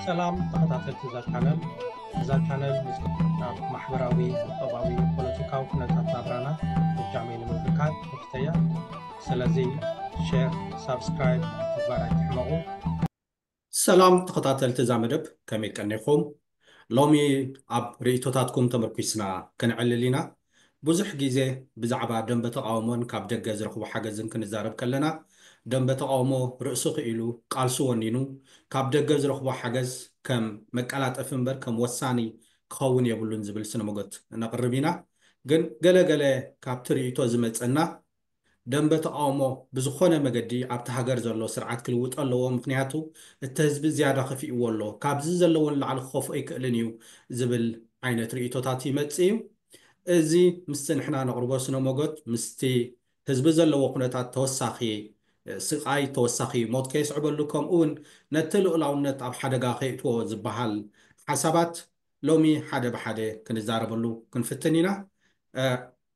ሰላም ተኸታተልቲ እዛ ቻነል። እዛ ቻነል ምስ ኣብ ማሕበራዊ፣ ቁጠባዊ፣ ፖለቲካዊ ኩነታት ናብራና እጃመይ ንምብርካት ትሕተያ። ስለዚ ሼር፣ ሳብስክራይብ ምግባር ኣይትሕመቑ። ሰላም ተኸታተልቲ እዛ መደብ፣ ከመይ ቀኒኹም? ሎሚ ኣብ ርእይቶታትኩም ተመርኲስና ክንዕልል ኢና። ብዙሕ ግዜ ብዛዕባ ደንበ ተቓውሞን ካብ ደገ ዝረኽቦ ሓገዝን ክንዛረብ ከለና፣ ደንበ ተቓውሞ ርእሱ ክኢሉ፣ ቃልሱ ወኒኑ፣ ካብ ደገ ዝረኽቦ ሓገዝ ከም መቀላጠፊ እምበር ከም ወሳኒ ክኸውን የብሉን ዝብል ስነ ሞገት ነቕርብ ኢና። ግን ገለ ገለ ካብቲ ርእይቶ ዝመጸና፣ ደንበ ተቓውሞ ብዝኾነ መገዲ ኣብቲ ሃገር ዘሎ ስርዓት ክልውጦ ኣለዎ፣ ምኽንያቱ እቲ ህዝቢ ዝያዳ ከፊእዎ ኣሎ፣ ካብዚ ዘለዎ ንላዕሊ ክኸፍኦ ኣይክእልን እዩ ዝብል ዓይነት ርእይቶታት ይመጽእ እዩ። እዚ ምስቲ ንሕና ነቕርቦ ስነ ሞገት ምስቲ ህዝቢ ዘለዎ ኩነታት ተወሳኺ ስቓይ፣ ተወሳኺ ሞት ከየስዕበሉ፣ ከምኡ እውን ነቲ ልኡላውነት ኣብ ሓደጋ ከየእትዎ ዝበሃል ሓሳባት ሎሚ ሓደ ብሓደ ክንዛረበሉ ክንፍትን ኢና። እ፣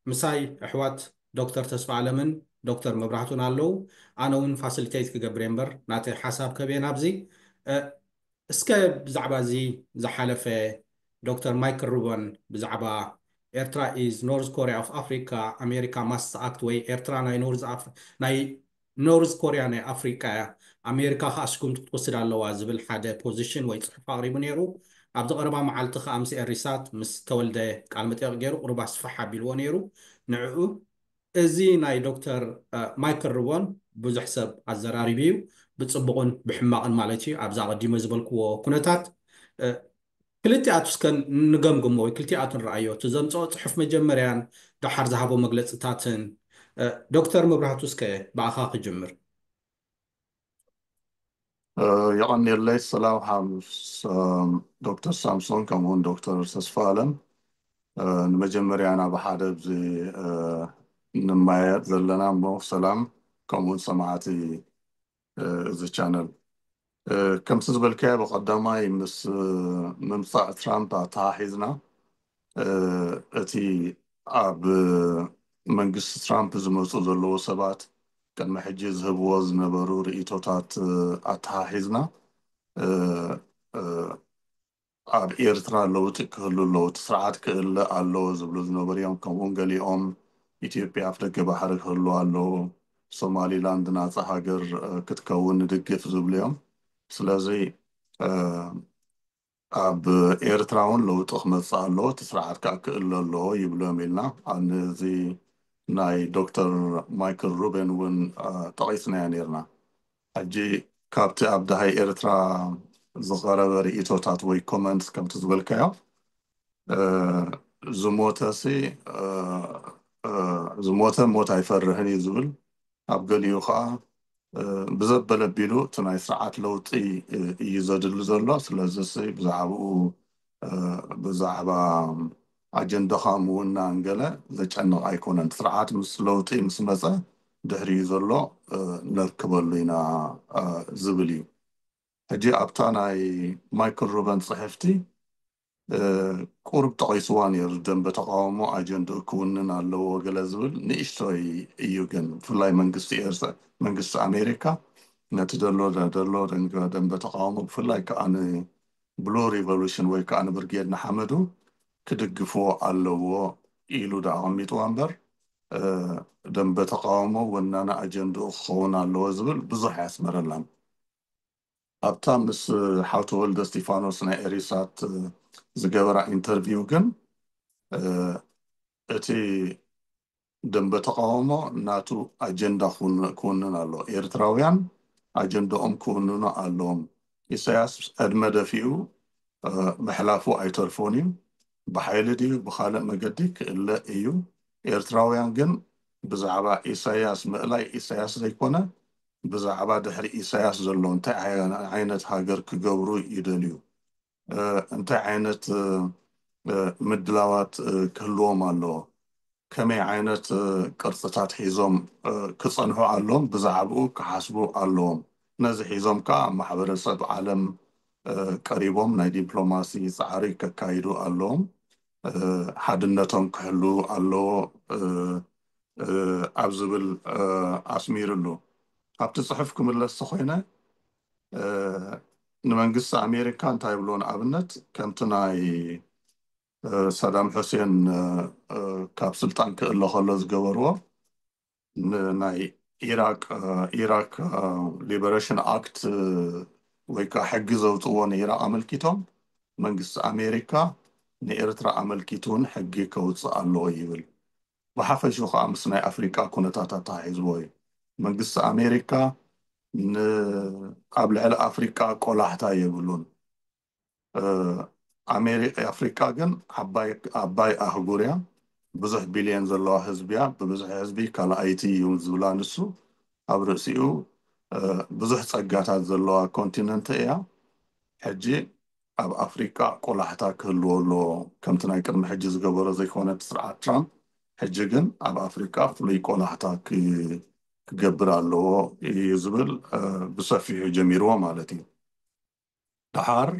ምሳይ ኣሕዋት ዶክተር ተስፋ ኣለምን ዶክተር መብራህቱን ኣለዉ። ኣነ እውን ፋሲሊቴት ክገብር እየ እምበር ናተይ ሓሳብ ከብየ ናብዚ። እ፣ እስከ ብዛዕባ እዚ ዝሓለፈ ዶክተር ማይክል ሩበን ብዛዕባ ኤርትራ is North Korea of Africa፣ ኣሜሪካ ማስት ኣክት ወይ ኤርትራ ናይ ኖርዝ ኣፍ-፣ ናይ ኖርዝ ኮርያ ናይ ኣፍሪቃ እያ፣ ኣሜሪካ ከዓ ስጉምቲ ክትወስድ ኣለዋ ዝብል ሓደ ፖዚሽን ወይ ጽሑፍ ኣቕሪቡ ነይሩ። ኣብዚ ቀረባ መዓልቲ ከዓ ምስ ኤሪሳት ምስ ተወልደ ቃለ መጠይቕ ገይሩ ቁሩብ ኣስፍሕ ኣቢልዎ ነይሩ። ንዕኡ እዚ ናይ ዶክተር፣ እ፣ ማይክል ሩቦን ብዙሕ ሰብ ኣዘራሪቡ እዩ፣ ብጽቡቕን ብሕማቕን ማለት እዩ። ኣብዚ ኣቐዲመ ዝበልክዎ ኩነታት፣ እ፣ ክልቲኣቱ እስከ ንገምግሞ ወይ ክልቲኣቱ ንረኣዮ። እቲ ዘምጽኦ ጽሑፍ መጀመርያን ደሓር ዝሃቦ መግለጽታትን፣ እ፣ ዶክተር መብራህቱ እስከ ብኣኻ ክጅምር። እ፣ የቐንየለይ። ሰላም ሓምስ፣ እ፣ ዶክተር ሳምሶን ከምኡውን ዶክተር ተስፋ ኣለም። እ፣ ንመጀመርያ ናብ ሓደ ኣብዚ፣ እ፣ ንመያየጥ ዘለና እሞ ሰላም ከምኡውን ሰማዕቲ፣ እ፣ እዚ ቻነል። እ፣ ከምቲ ዝበልካዮ ብቐዳማይ ምስ፣ እ፣ ምምጻእ ትራምፕ ኣተሓሒዝና፣ እ፣ እቲ ኣብ መንግስቲ ትራምፕ ዝመጹ ዘለዉ ሰባት ቅድሚ ሕጂ ዝህብዎ ዝነበሩ ርእይቶታት፣ እ፣ ኣተሓሒዝና፣ እ፣ እ፣ ኣብ ኤርትራ ለውጢ ክህሉ ኣለዎ፣ እቲ ስርዓት ክእለ ኣለዎ ዝብሉ ዝነበሩ እዮም። ከምኡውን ገሊኦም ኢትዮጵያ ኣፍደገ ባሕሪ ክህልዋ ኣለዎ፣ ሶማሊላንድ ናጻ ሃገር፣ እ፣ ክትከውን ንድግፍ ዝብሉ እዮም። ስለዚ፣ እ፣ ኣብ ኤርትራ እውን ለውጢ ክመጽእ ኣለዎ፣ እቲ ስርዓት ከኣ ክእለ ኣለዎ ይብሉ እዮም ኢልና ኣብ ነዚ ናይ ዶክተር ማይክል ሩቤን እውን፣ እ፣ ጠቒስናዮ ነይርና። ሕጂ ካብቲ ኣብ ደሃይ ኤርትራ ዝቐረበ ርእይቶታት ወይ ኮመንትስ ከምቲ ዝበልካዮ፣ እ፣ ዝሞተ ሲ፣ እ፣ እ፣ ዝሞተ ሞት ኣይፈርሕን እዩ ዝብል፣ ኣብ ገሊኡ ኸዓ፣ እ፣ ብዘበለ ኣቢሉ እቲ ናይ ስርዓት ለውጢ፣ እ፣ እዩ ዘድሊ ዘሎ። ስለዚ ሲ ብዛዕባኡ፣ እ፣ ብዛዕባ ኣጀንዳኻ ምውናን ገለ ዘጨንቕ ኣይኮነን። ስርዓት ምስ ለውጢ ምስ መጸ ድሕሪኡ ዘሎ፣ እ፣ ነርክበሉ ኢና፣ እ፣ ዝብል እዩ። ሕጂ ኣብታ ናይ ማይክል ሩበን ጽሕፍቲ፣ እ፣ ቁሩብ ጠቒስዋ ነይሩ። ደንበ ተቓውሞ ኣጀንድኡ ክውንን ኣለዎ ገለ ዝብል ንእሽቶይ እዩ፣ ግን ብፍላይ መንግስቲ ኤርትራ፣ መንግስቲ ኣሜሪካ ነቲ ደሎ፣ ደሎ ደንገ-፣ ደንበ ተቓውሞ ብፍላይ ከኣ ንብሉ ሪቮሉሽን ወይ ከኣ ንብርጌድ ንሓመዱ ክድግፍዎ ኣለዎ ኢሉ ደኣ ኣቐሚጥዋ እምበር፣ እ፣ ደንበ ተቓውሞ ወናኒ ኣጀንድኡ ክኸውን ኣለዎ ዝብል ብዙሕ ኣየስመረላን። ኣብታ ምስ ሓው ተወልደ እስጢፋኖስ ናይ ኤሪሳት ዝገበራ ኢንተርቪው ግን፣ እ፣ እቲ ደንበ ተቓውሞ ናቱ ኣጀንዳ ክውን-፣ ክውንን ኣሎ። ኤርትራውያን ኣጀንዳኦም ክውንኑ ኣለዎም። ኢሳያስ ዕድመ ደፊኡ፣ እ፣ ምሕላፉ ኣይተርፎን እዩ። ብሓይሊ ድዩ ብኻልእ መገዲ ክእለ እዩ። ኤርትራውያን ግን ብዛዕባ ኢሳያስ ምእላይ ኢሳያስ ዘይኮነ፣ ብዛዕባ ድሕሪ ኢሳያስ ዘሎ እንታይ ዓይ-፣ ዓይነት ሃገር ክገብሩ ይደልዩ፣ እ፣ እንታይ ዓይነት፣ እ፣ እ፣ ምድላዋት፣ እ፣ ክህልዎም ኣለዎ፣ ከመይ ዓይነት፣ እ፣ ቅርጽታት ሒዞም፣ እ፣ ክጸንሑ ኣለዎም፣ ብዛዕባኡ ክሓስቡ ኣለዎም። ነዚ ሒዞም ከኣ ኣብ ማሕበረሰብ ዓለም፣ እ፣ ቀሪቦም ናይ ዲፕሎማሲ ጻዕሪ ከካይዱ ኣለዎም። እ፣ ሓድነቶም ክሕልዉ ኣለዎ፣ እ፣ እ፣ ኣብ ዝብል፣ እ፣ ኣስሚርሉ። ኣብቲ ጽሑፍ ክምለስ ተኾይነ፣ እ፣ ንመንግስቲ ኣሜሪካ እንታይ ይብሎ? ንኣብነት ከምቲ ናይ ሳዳም ሑሴን ካብ ስልጣን ክእለ ከሎ ዝገበርዎ፣ ንናይ ኢራቅ ኢራክ ሊበሬሽን ኣክት ወይ ከዓ ሕጊ ዘውፅዎ ንኢራቅ ኣመልኪቶም መንግስቲ ኣሜሪካ ንኤርትራ ኣመልኪቱ እውን ሕጊ ከውፅእ ኣለዎ ይብል። ብሓፈሽኡ ከዓ ምስ ናይ ኣፍሪቃ ኩነታት ኣተሓሒዝዎ እዩ። መንግስቲ ኣሜሪካ ኣብ ልዕሊ ኣፍሪቃ ቆላሕታ የብሉን። ኣፍሪቃ ግን ዓባይ ኣህጉር እያ። ብዙሕ ቢልዮን ዘለዋ ህዝቢ እያ። ብብዝሒ ህዝቢ ካልኣይቲ እዩ ዝብላ ንሱ። ኣብ ርእሲኡ ብዙሕ ጸጋታት ዘለዋ ኮንቲነንት እያ። ሕጂ ኣብ ኣፍሪቃ ቆላሕታ ክህልዎ ኣለዎ። ከምቲ ናይ ቅድሚ ሕጂ ዝገበሮ ዘይኮነ እቲ ስርዓት ትራምፕ፣ ሕጂ ግን ኣብ ኣፍሪቃ ፍሉይ ቆላሕታ ክገብር ኣለዎ እዩ ዝብል ብሰፊሑ ጀሚርዎ ማለት እዩ። ደሓር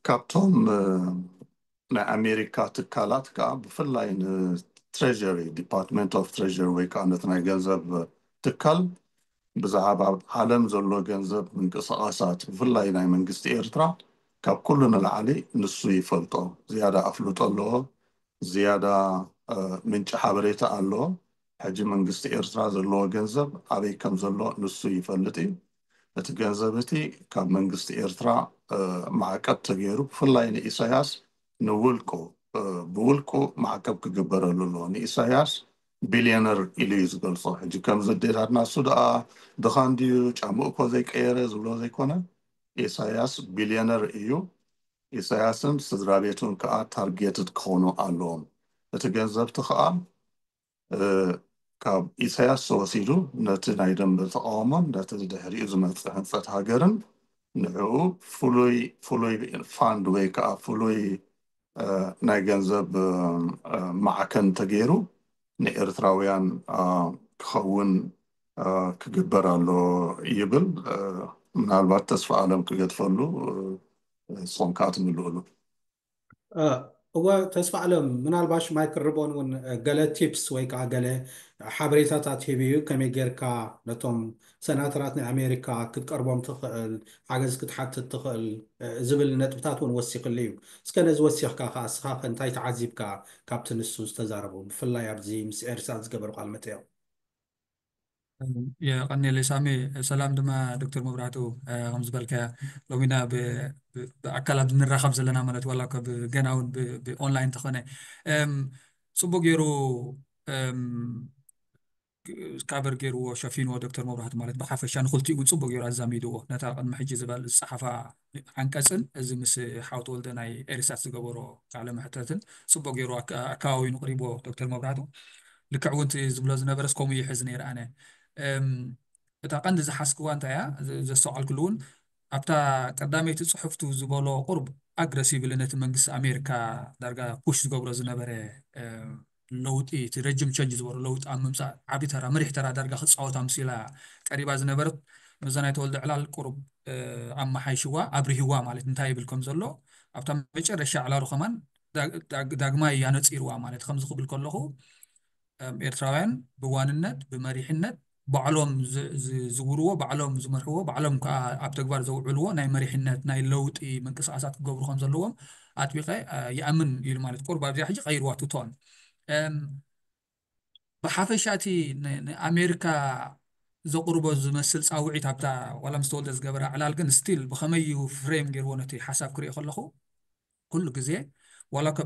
ካብቶም ናይ ኣሜሪካ ትካላት ከዓ ብፍላይ ንትሬሪ ዲፓርትመንት ኦፍ ትሬሪ ወይ ከዓ ነቲ ናይ ገንዘብ ትካል ብዛዕባ ዓለም ዘሎ ገንዘብ ምንቅስቃሳት ብፍላይ ናይ መንግስቲ ኤርትራ ካብ ኩሉ ንላዕሊ ንሱ ይፈልጦ። ዝያዳ ኣፍልጦ ኣለዎ። ዝያዳ ምንጪ ሓበሬታ ኣሎ። ሕጂ መንግስቲ ኤርትራ ዘለዎ ገንዘብ ኣበይ ከም ዘሎ ንሱ ይፈልጥ እዩ። እቲ ገንዘብ እቲ ካብ መንግስቲ ኤርትራ ማዕቀብ ተገይሩ ብፍላይ ንኢሳያስ ንውልቁ ብውልቁ ማዕቀብ ክግበረሉ ኣለዎ። ንኢሳያስ ቢልዮነር ኢሉ እዩ ዝገልጾ። ሕጂ ከም ዘዴታትና እሱ ደኣ ድኻ እንድዩ ጫምኡ እኮ ዘይቀየረ ዝብሎ ዘይኮነ ኢሳያስ ቢልዮነር እዩ። ኢሳያስን ስድራ ቤቱን ከዓ ታርጌትድ ክኾኑ ኣለዎም። እቲ ገንዘብቲ ከዓ ካብ ኢሳያስ ተወሲዱ ነቲ ናይ ደንበ ተቃውሞን ነቲ ድሕሪኡ ዝመፅእ ህንፀት ሃገርን ንዕኡ ፍሉይ ፍሉይ ፋንድ ወይ ከዓ ፍሉይ ናይ ገንዘብ ማዕከን ተገይሩ ንኤርትራውያን ክኸውን ክግበር ኣሎ ይብል። ምናልባት ተስፋ ኣለም ክገድፈሉ ንስኹም ከዓ ትምልእሉ። እወ ተስፋ ኣለም፣ ምናልባሽ ማይክል ርቦን እውን ገለ ቲፕስ ወይ ከዓ ገለ ሓበሬታታት ሂቡ እዩ። ከመይ ጌርካ ነቶም ሰናተራት ናይ ኣሜሪካ ክትቀርቦም ትኽእል፣ ሓገዝ ክትሓትት ትኽእል ዝብል ነጥብታት እውን ወሲኽሉ እዩ። እስከ ነዚ ወሲኽካ ከዓ እስኻ እንታይ ተዓዚብካ ካብቲ ንሱ ዝተዛረቦ፣ ብፍላይ ኣብዚ ምስ ኤርትራ ዝገበሩ ቃል መጠየቕ? የቐንየለይ ሳሚ። ሰላም ድማ ዶክተር መብራህቱ። ከም ዝበልካያ ሎሚና ብኣካል ኣብ ንራኸብ ዘለና ማለት ዋላ እኳ ብገና እውን ብኦንላይን ተኾነ ጽቡቅ ገይሩ ካቨር ገይርዎ ሸፊንዎ ዶክተር መብራህቱ ማለት ብሓፈሻ ንክልቲኡ እውን ጽቡቅ ገይሩ ኣዛሚድዎ። ነታ ቅድሚ ሕጂ ዝበል ዝጸሓፋ ዓንቀጽን እዚ ምስ ሓው ተወልደ ናይ ኤሪሳት ዝገበሮ ቃለ መሕተትን ጽቡቅ ገይሩ ኣከባቢኑ ቅሪብዎ ዶክተር መብራህቱ። ልክዕ እውን ዝብሎ ዝነበረስ ከምኡ ይሕዝ ነይረ ኣነ። እታ ቀንዲ ዝሓስክዋ እንታይ እያ ዘስተውዓልክሉ እውን ኣብታ ቀዳመይቲ ጽሑፍቱ ዝበሎ ቁርብ ኣግረሲቭሊ ነቲ መንግስቲ ኣሜሪካ ዳርጋ ፑሽ ዝገብሮ ዝነበረ ለውጢ እቲ ረጅም ቸንጅ ዝበሎ ለውጢ ኣብ ምምፃእ ዓብዪ ተራ መሪሕ ተራ ዳርጋ ክፃወት ኣምሲላ ቀሪባ ዝነበረት መዘናይ ተወልደ ዕላል ቁርብ ኣመሓይሽዋ ኣብርህዋ ማለት እንታይ ይብል ከም ዘሎ ኣብታ መጨረሻ ዕላሉ ከማን ዳግማይ ያነፂርዋ ማለት ከምዚ ክብል ከለኹ ኤርትራውያን ብዋንነት ብመሪሕነት ባዕሎም ዝዝውርዎ ባዕሎም ዝመርሕዎ ባዕሎም ከዓ ኣብ ተግባር ዘውዕልዎ ናይ መሪሕነት ናይ ለውጢ ምንቅስቃሳት ክገብሩ ከም ዘለዎም ኣጥቢቀ ይኣምን ኢሉ ማለት ቁርብ ኣብዚኣ ሕጂ ቀይርዋ ቱቶን ብሓፈሻ እቲ ንኣሜሪካ ዘቕርቦ ዝመስል ፃውዒት ኣብታ ዋላ ምስ ተወልደ ዝገበረ ዕላል ግን ስቲል ብከመይ እዩ ፍሬም ገይርዎ ነቲ ሓሳብ ክሪኦ ከለኹ ኩሉ ግዜ ዋላ እኳ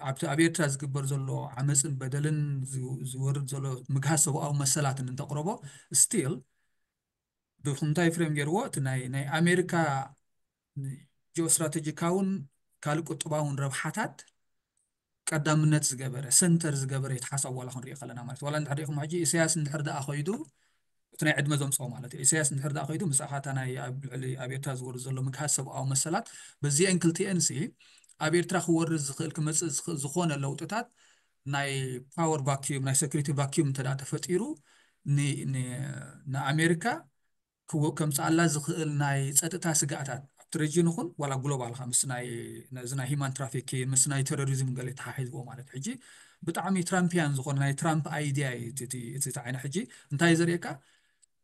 ኣብቲ ኣብ ኤርትራ ዝግበር ዘሎ ዓመፅን በደልን ዝወርድ ዘሎ ምግሃስ ሰብኣዊ መሰላትን እንተቕረቦ ስቲል ብምንታይ ፍሬም ገይርዎ እቲ ናይ ኣሜሪካ ጂኦስትራቴጂካውን ካልእ ቁጥባውን ረብሓታት ቀዳምነት ዝገበረ ሰንተር ዝገበረ የተሓሳብ ዋላ ክንሪኦ ከለና ማለት ዋላ እንድሕር ሪኢኹም ሕጂ ኢሳያስ እንድሕር ደኣ ከይዱ እቲ ናይ ዕድመ ዘምፅኦ ማለት እዩ ኢሳያስ እንድሕር ደኣ ከይዱ ምሳኻ እታ ናይ ኣብ ልዕሊ ኣብ ኤርትራ ዝወርድ ዘሎ ምግሃስ ሰብኣዊ መሰላት በዚአን ክልቲአን ሲ ኣብ ኤርትራ ክወርድ ዝኽእል ክመፅእ ዝኽእል ዝኾነ ለውጥታት ናይ ፓወር ቫኪዩም ናይ ሴኩሪቲ ቫኪዩም እንተ ተፈጢሩ ንኣሜሪካ ከምፅኣላ ዝኽእል ናይ ፀጥታ ስጋኣታት ኣብቲ ሬጅን ይኹን ዋላ ግሎባል ከዓ ምስ ናይ እዚ ናይ ሂማን ትራፊክ ምስ ናይ ቴሮሪዝም ገለ ተሓሒዝዎ ማለት ሕጂ ብጣዕሚ ትራምፕያን ዝኾነ ናይ ትራምፕ ኣይድያ እዩ እቲ ዓይነ ሕጂ እንታይ ዘርእየካ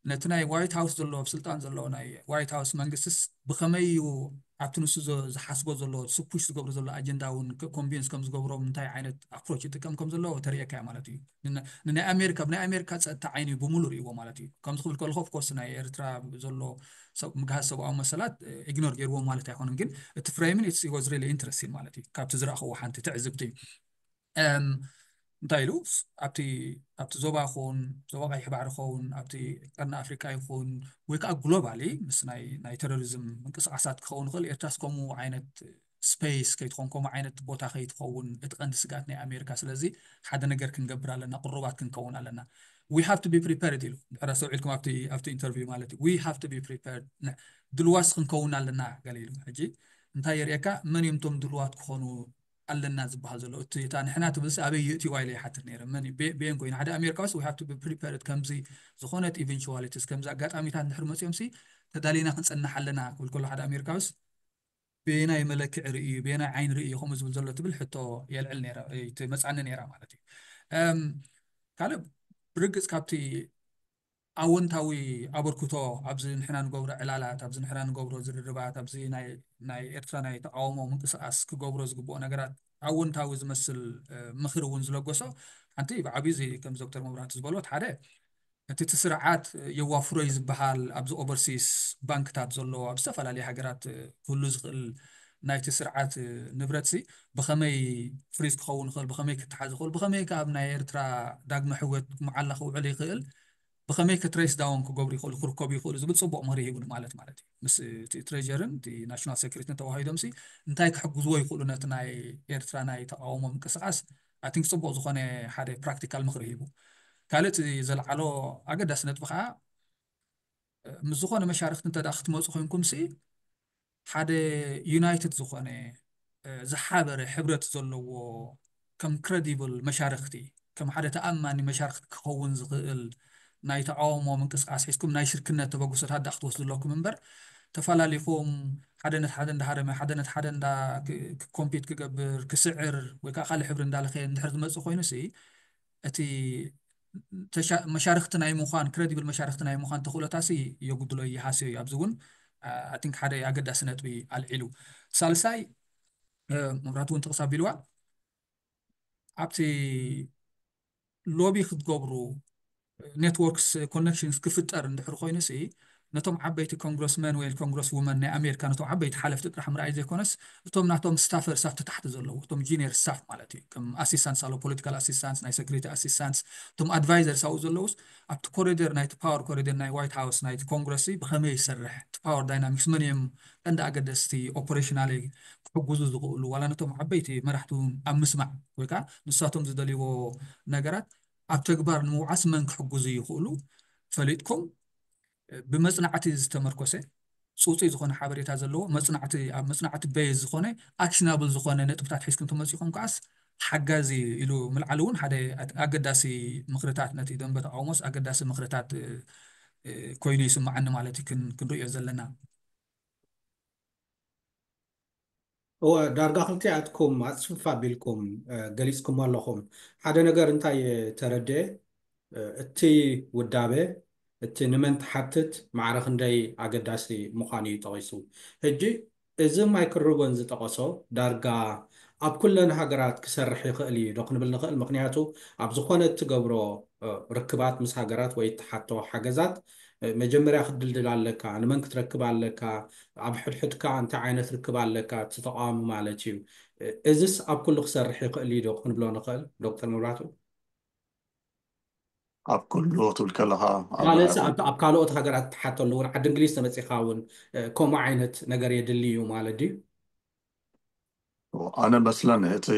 ነቲ ናይ ዋይት ሃውስ ዘሎ ኣብ ስልጣን ዘሎ ናይ ዋይት ሃውስ መንግስትስ ብኸመይ እዩ ኣብቲ ንሱ ዞ- ዝሓስቦ ዘሎ ንሱ ፑሽ ዝገብሮ ዘሎ ኣጀንዳ እውን ኮንቪንስ ከም ዝገብሮም እንታይ ዓይነት ኣፕሮች ይጥቀም ከም ዘሎ ተርእየካ ማለት እዩ። ንና- ንናይ ኣሜሪካ ብናይ ኣሜሪካ ፀጥታ ዓይኒ እዩ ብምሉእ ርእይዎ ማለት እዩ። ከምዚ ክብል ከለኹ ኦፍኮርስ ናይ ኤርትራ ዘሎ ሰብ- ምግሃስ ሰብኣዊ መሰላት ኢግኖር ገይርዎም ማለት ኣይኮነን፣ ግን እቲ ፍሬምን ኢትስ ዋዝ ሪሊ ኢንትረስቲንግ ማለት እዩ። ካብቲ ዝረእኽዎ ሓንቲ ትዕዝብቲ እም፣ እንታይ ኢሉ ኣብቲ ኣብቲ ዞባ ኹን ዞባ ቀይሕ ባሕሪ ኸውን ኣብቲ ቀርኒ ኣፍሪቃ ይኹን ወይ ከዓ ግሎባሊ ምስ ናይ ናይ ቴሮሪዝም ምንቅስቃሳት ክኸውን ይኽእል። ኤርትራስ ከምኡ ዓይነት ስፔስ ከይትኸውን ከምኡ ዓይነት ቦታ ከይትኸውን እቲ ቀንዲ ስግኣት ናይ ኣሜሪካ። ስለዚ ሓደ ነገር ክንገብር ኣለና፣ ቅሩባት ክንከውን ኣለና። We have to be prepared ኢሉ ድሕር ኣስተውዒልኩም ኣብቲ ኣብቲ ኢንተርቪው ማለት እዩ። We have to be prepared ድልዋስ ክንከውን ኣለና ገለ ኢሉ። ሕጂ እንታይ የርእየካ? መን እዮም እቶም ድልዋት ክኾኑ ኣለና ዝበሃል ዘሎ? እቲ እታ ንሕና ትብል ኣበይ ይእትዋ ኢለ ይሓትት ነይረ። መን በየን ኮይኑ ሓደ ኣሜሪካውስ we have to be prepared ከምዚ ዝኾነት ኢቨንቹዋሊቲስ ከምዚ ኣጋጣሚታት እንድሕር መፂኦም ሲ ተዳሊና ክንፀንሕ ኣለና ክብል ከሎ ሓደ ኣሜሪካውስ በየናይ መለክዒ ርእዩ በየናይ ዓይኒ ርእዩ ከምኡ ዝብል ዘሎ ትብል ሕቶ የልዕል ነይራ ትመፃኒ ነይራ ማለት እዩ። ካልእ ብርግፅ ካብቲ ኣወንታዊ ኣበርክቶ ኣብዚ ንሕና ንገብሮ ዕላላት ኣብዚ ንሕና ንገብሮ ዝርርባት ኣብዚ ናይ ኤርትራ ናይ ተቃውሞ ምንቅስቃስ ክገብሮ ዝግብኦ ነገራት ኣወንታዊ ዝመስል ምኽሪ እውን ዝለገሶ ሓንቲ ብዓብዩ እዚ ከም ዶክተር መብራህቱ ዝበሎት ሓደ እቲ እቲ ስርዓት የዋፍሮይ ዝበሃል ኣብዚ ኦቨርሲስ ባንክታት ዘሎ ኣብ ዝተፈላለዩ ሃገራት ክህሉ ዝኽእል ናይቲ ስርዓት ንብረት ሲ ብኸመይ ፍሪዝ ክኸውን ይኽእል ብኸመይ ክተሓዝ ይኽእል ብኸመይ ከ ኣብ ናይ ኤርትራ ዳግመ ሕወት መዓላ ክውዕል ይኽእል ብኸመይ ከ ትሬስ ዳውን ክገብሩ ይኽእሉ ክርከቡ ይኽእሉ ዝብል ፅቡቕ ምኽሪ ሂቡኒ ማለት ማለት እዩ። ምስ እቲ ትሬጀርን እቲ ናሽናል ሴኩሪትን ተዋሂዶም ሲ እንታይ ክሕግዝዎ ይኽእሉ ነቲ ናይ ኤርትራ ናይ ተቃውሞ ምንቅስቃስ ኣይ ቲንክ ፅቡቕ ዝኾነ ሓደ ፕራክቲካል ምኽሪ ሂቡ። ካልእ እቲ ዘልዓሎ ኣገዳሲ ነጥቢ ከዓ ምስ ዝኾነ መሻርክቲ እንተ ክትመፁ ኮይንኩም ሲ ሓደ ዩናይትድ ዝኾነ ዝሓበረ ሕብረት ዘለዎ ከም ክረዲብል መሻርክቲ ከም ሓደ ተኣማኒ መሻርክቲ ክኸውን ዝኽእል ናይ ተቃውሞ ምንቅስቃስ ሒዝኩም ናይ ሽርክነት ተበግሶታት ዳ ክትወስዱ ኣለኩም እምበር ተፈላለኹም ሓደ ነት ሓደ እንዳሃረመ ሓደ ነት ሓደ እንዳ ኮምፒት ክገብር ክስዕር ወይ ከዓ ካልእ ሕብሪ እንዳለኸየ እንድሕር ዝመፅእ ኮይኑ ሲ እቲ መሻርክቲ ናይ ምዃን ክረዲብል መሻርክቲ ናይ ምዃን ተኽእሎታሲ የጉድሎ ይሃስዮ እዩ። ኣብዚ እውን ኣይ ቲንክ ሓደ ኣገዳሲ ነጥቢ ኣልዒሉ። ሳልሳይ መብራህቱ እውን ጥቕስ ኣቢልዋ ኣብቲ ሎቢ ክትገብሩ ኔትወርክስ ኮነክሽንስ ክፍጠር እንድሕር ኮይኑ ሲ ነቶም ዓበይቲ ኮንግረስመን ወይ ኮንግረስ ውመን ናይ ኣሜሪካ ነቶም ዓበይቲ ሓለፍቲ ጥራሕ ምርኣይ ዘይኮነስ እቶም ናቶም ስታፈርስ ኣብቲ ታሕቲ ዘለዉ እቶም ጂኒየር ስታፍ ማለት እዩ ከም ኣሲስታንስ ኣሎ ፖለቲካል ኣሲስታንስ ናይ ሰክሪቲ ኣሲስታንስ እቶም ኣድቫይዘርስ ኣብኡ ዘለዉስ ኣብቲ ኮሪደር ናይቲ ፓወር ኮሪደር ናይ ዋይት ሃውስ ናይቲ ኮንግረስ ብኸመይ ይሰርሕ እቲ ፓወር ዳይናሚክስ መን እዮም ቀንዲ ኣገደስቲ ኦፐሬሽናሊ ክሕግዙ ዝኽእሉ ዋላ ነቶም ዓበይቲ መራሕቲ እውን ኣብ ምስማዕ ወይ ከዓ ንሳቶም ዝደልይዎ ነገራት ኣብ ተግባር ንምውዓስ መን ክሕግዙ ይኽእሉ ፈሊጥኩም ብመፅናዕቲ ዝተመርኮሰ ፅፁይ ዝኾነ ሓበሬታ ዘለዎ መፅናዕቲ ኣብ መፅናዕቲ በይ ዝኾነ ኣክሽናብል ዝኾነ ነጥብታት ሒዝኩም ተመፂኹም ከዓስ ሓጋዚ ኢሉ ምልዓል እውን ሓደ ኣገዳሲ ምኽርታት ነቲ ደንበ ተቃውሞስ ኣገዳሲ ምኽርታት ኮይኑ ይስምዓኒ ማለት እዩ ክንሪኦ ዘለና። እወ ዳርጋ ክልቲኣትኩም ኣፅፍፍ ኣቢልኩም ገሊፅኩም ኣለኹም። ሓደ ነገር እንታይ ተረድኤ እቲ ውዳበ እቲ ንመን ትሓትት ማዕረ ክንደይ ኣገዳሲ ምዃኑ እዩ ጠቒሱ። ሕጂ እዚ ማይክል ሩበን ዝጠቐሶ ዳርጋ ኣብ ኩለን ሃገራት ክሰርሕ ይኽእል እዩ ዶ ክንብል ንኽእል? ምኽንያቱ ኣብ ዝኾነ እትገብሮ ርክባት ምስ ሃገራት ወይ እትሓቶ ሓገዛት መጀመርያ ክትድልድል ኣለካ፣ ንመን ክትረክብ ኣለካ፣ ኣብ ሕድሕድካ እንታይ ዓይነት ርክብ ኣለካ፣ እቲ ተቃዋሚ ማለት እዩ። እዝስ ኣብ ኩሉ ክሰርሕ ይኽእል እዩ ዶ ክንብሎ ንኽእል ዶክተር መብራቱ? ኣብ ኩሉ ክትብል ከለኻ ማለት ኣብ ካልኦት ሃገራት ትሓተሉ እውን ዓዲ እንግሊዝ ተመፂኻ እውን ከምኡ ዓይነት ነገር የድሊ እዩ ማለት ድዩ? ኣነ መስለኒ እቲ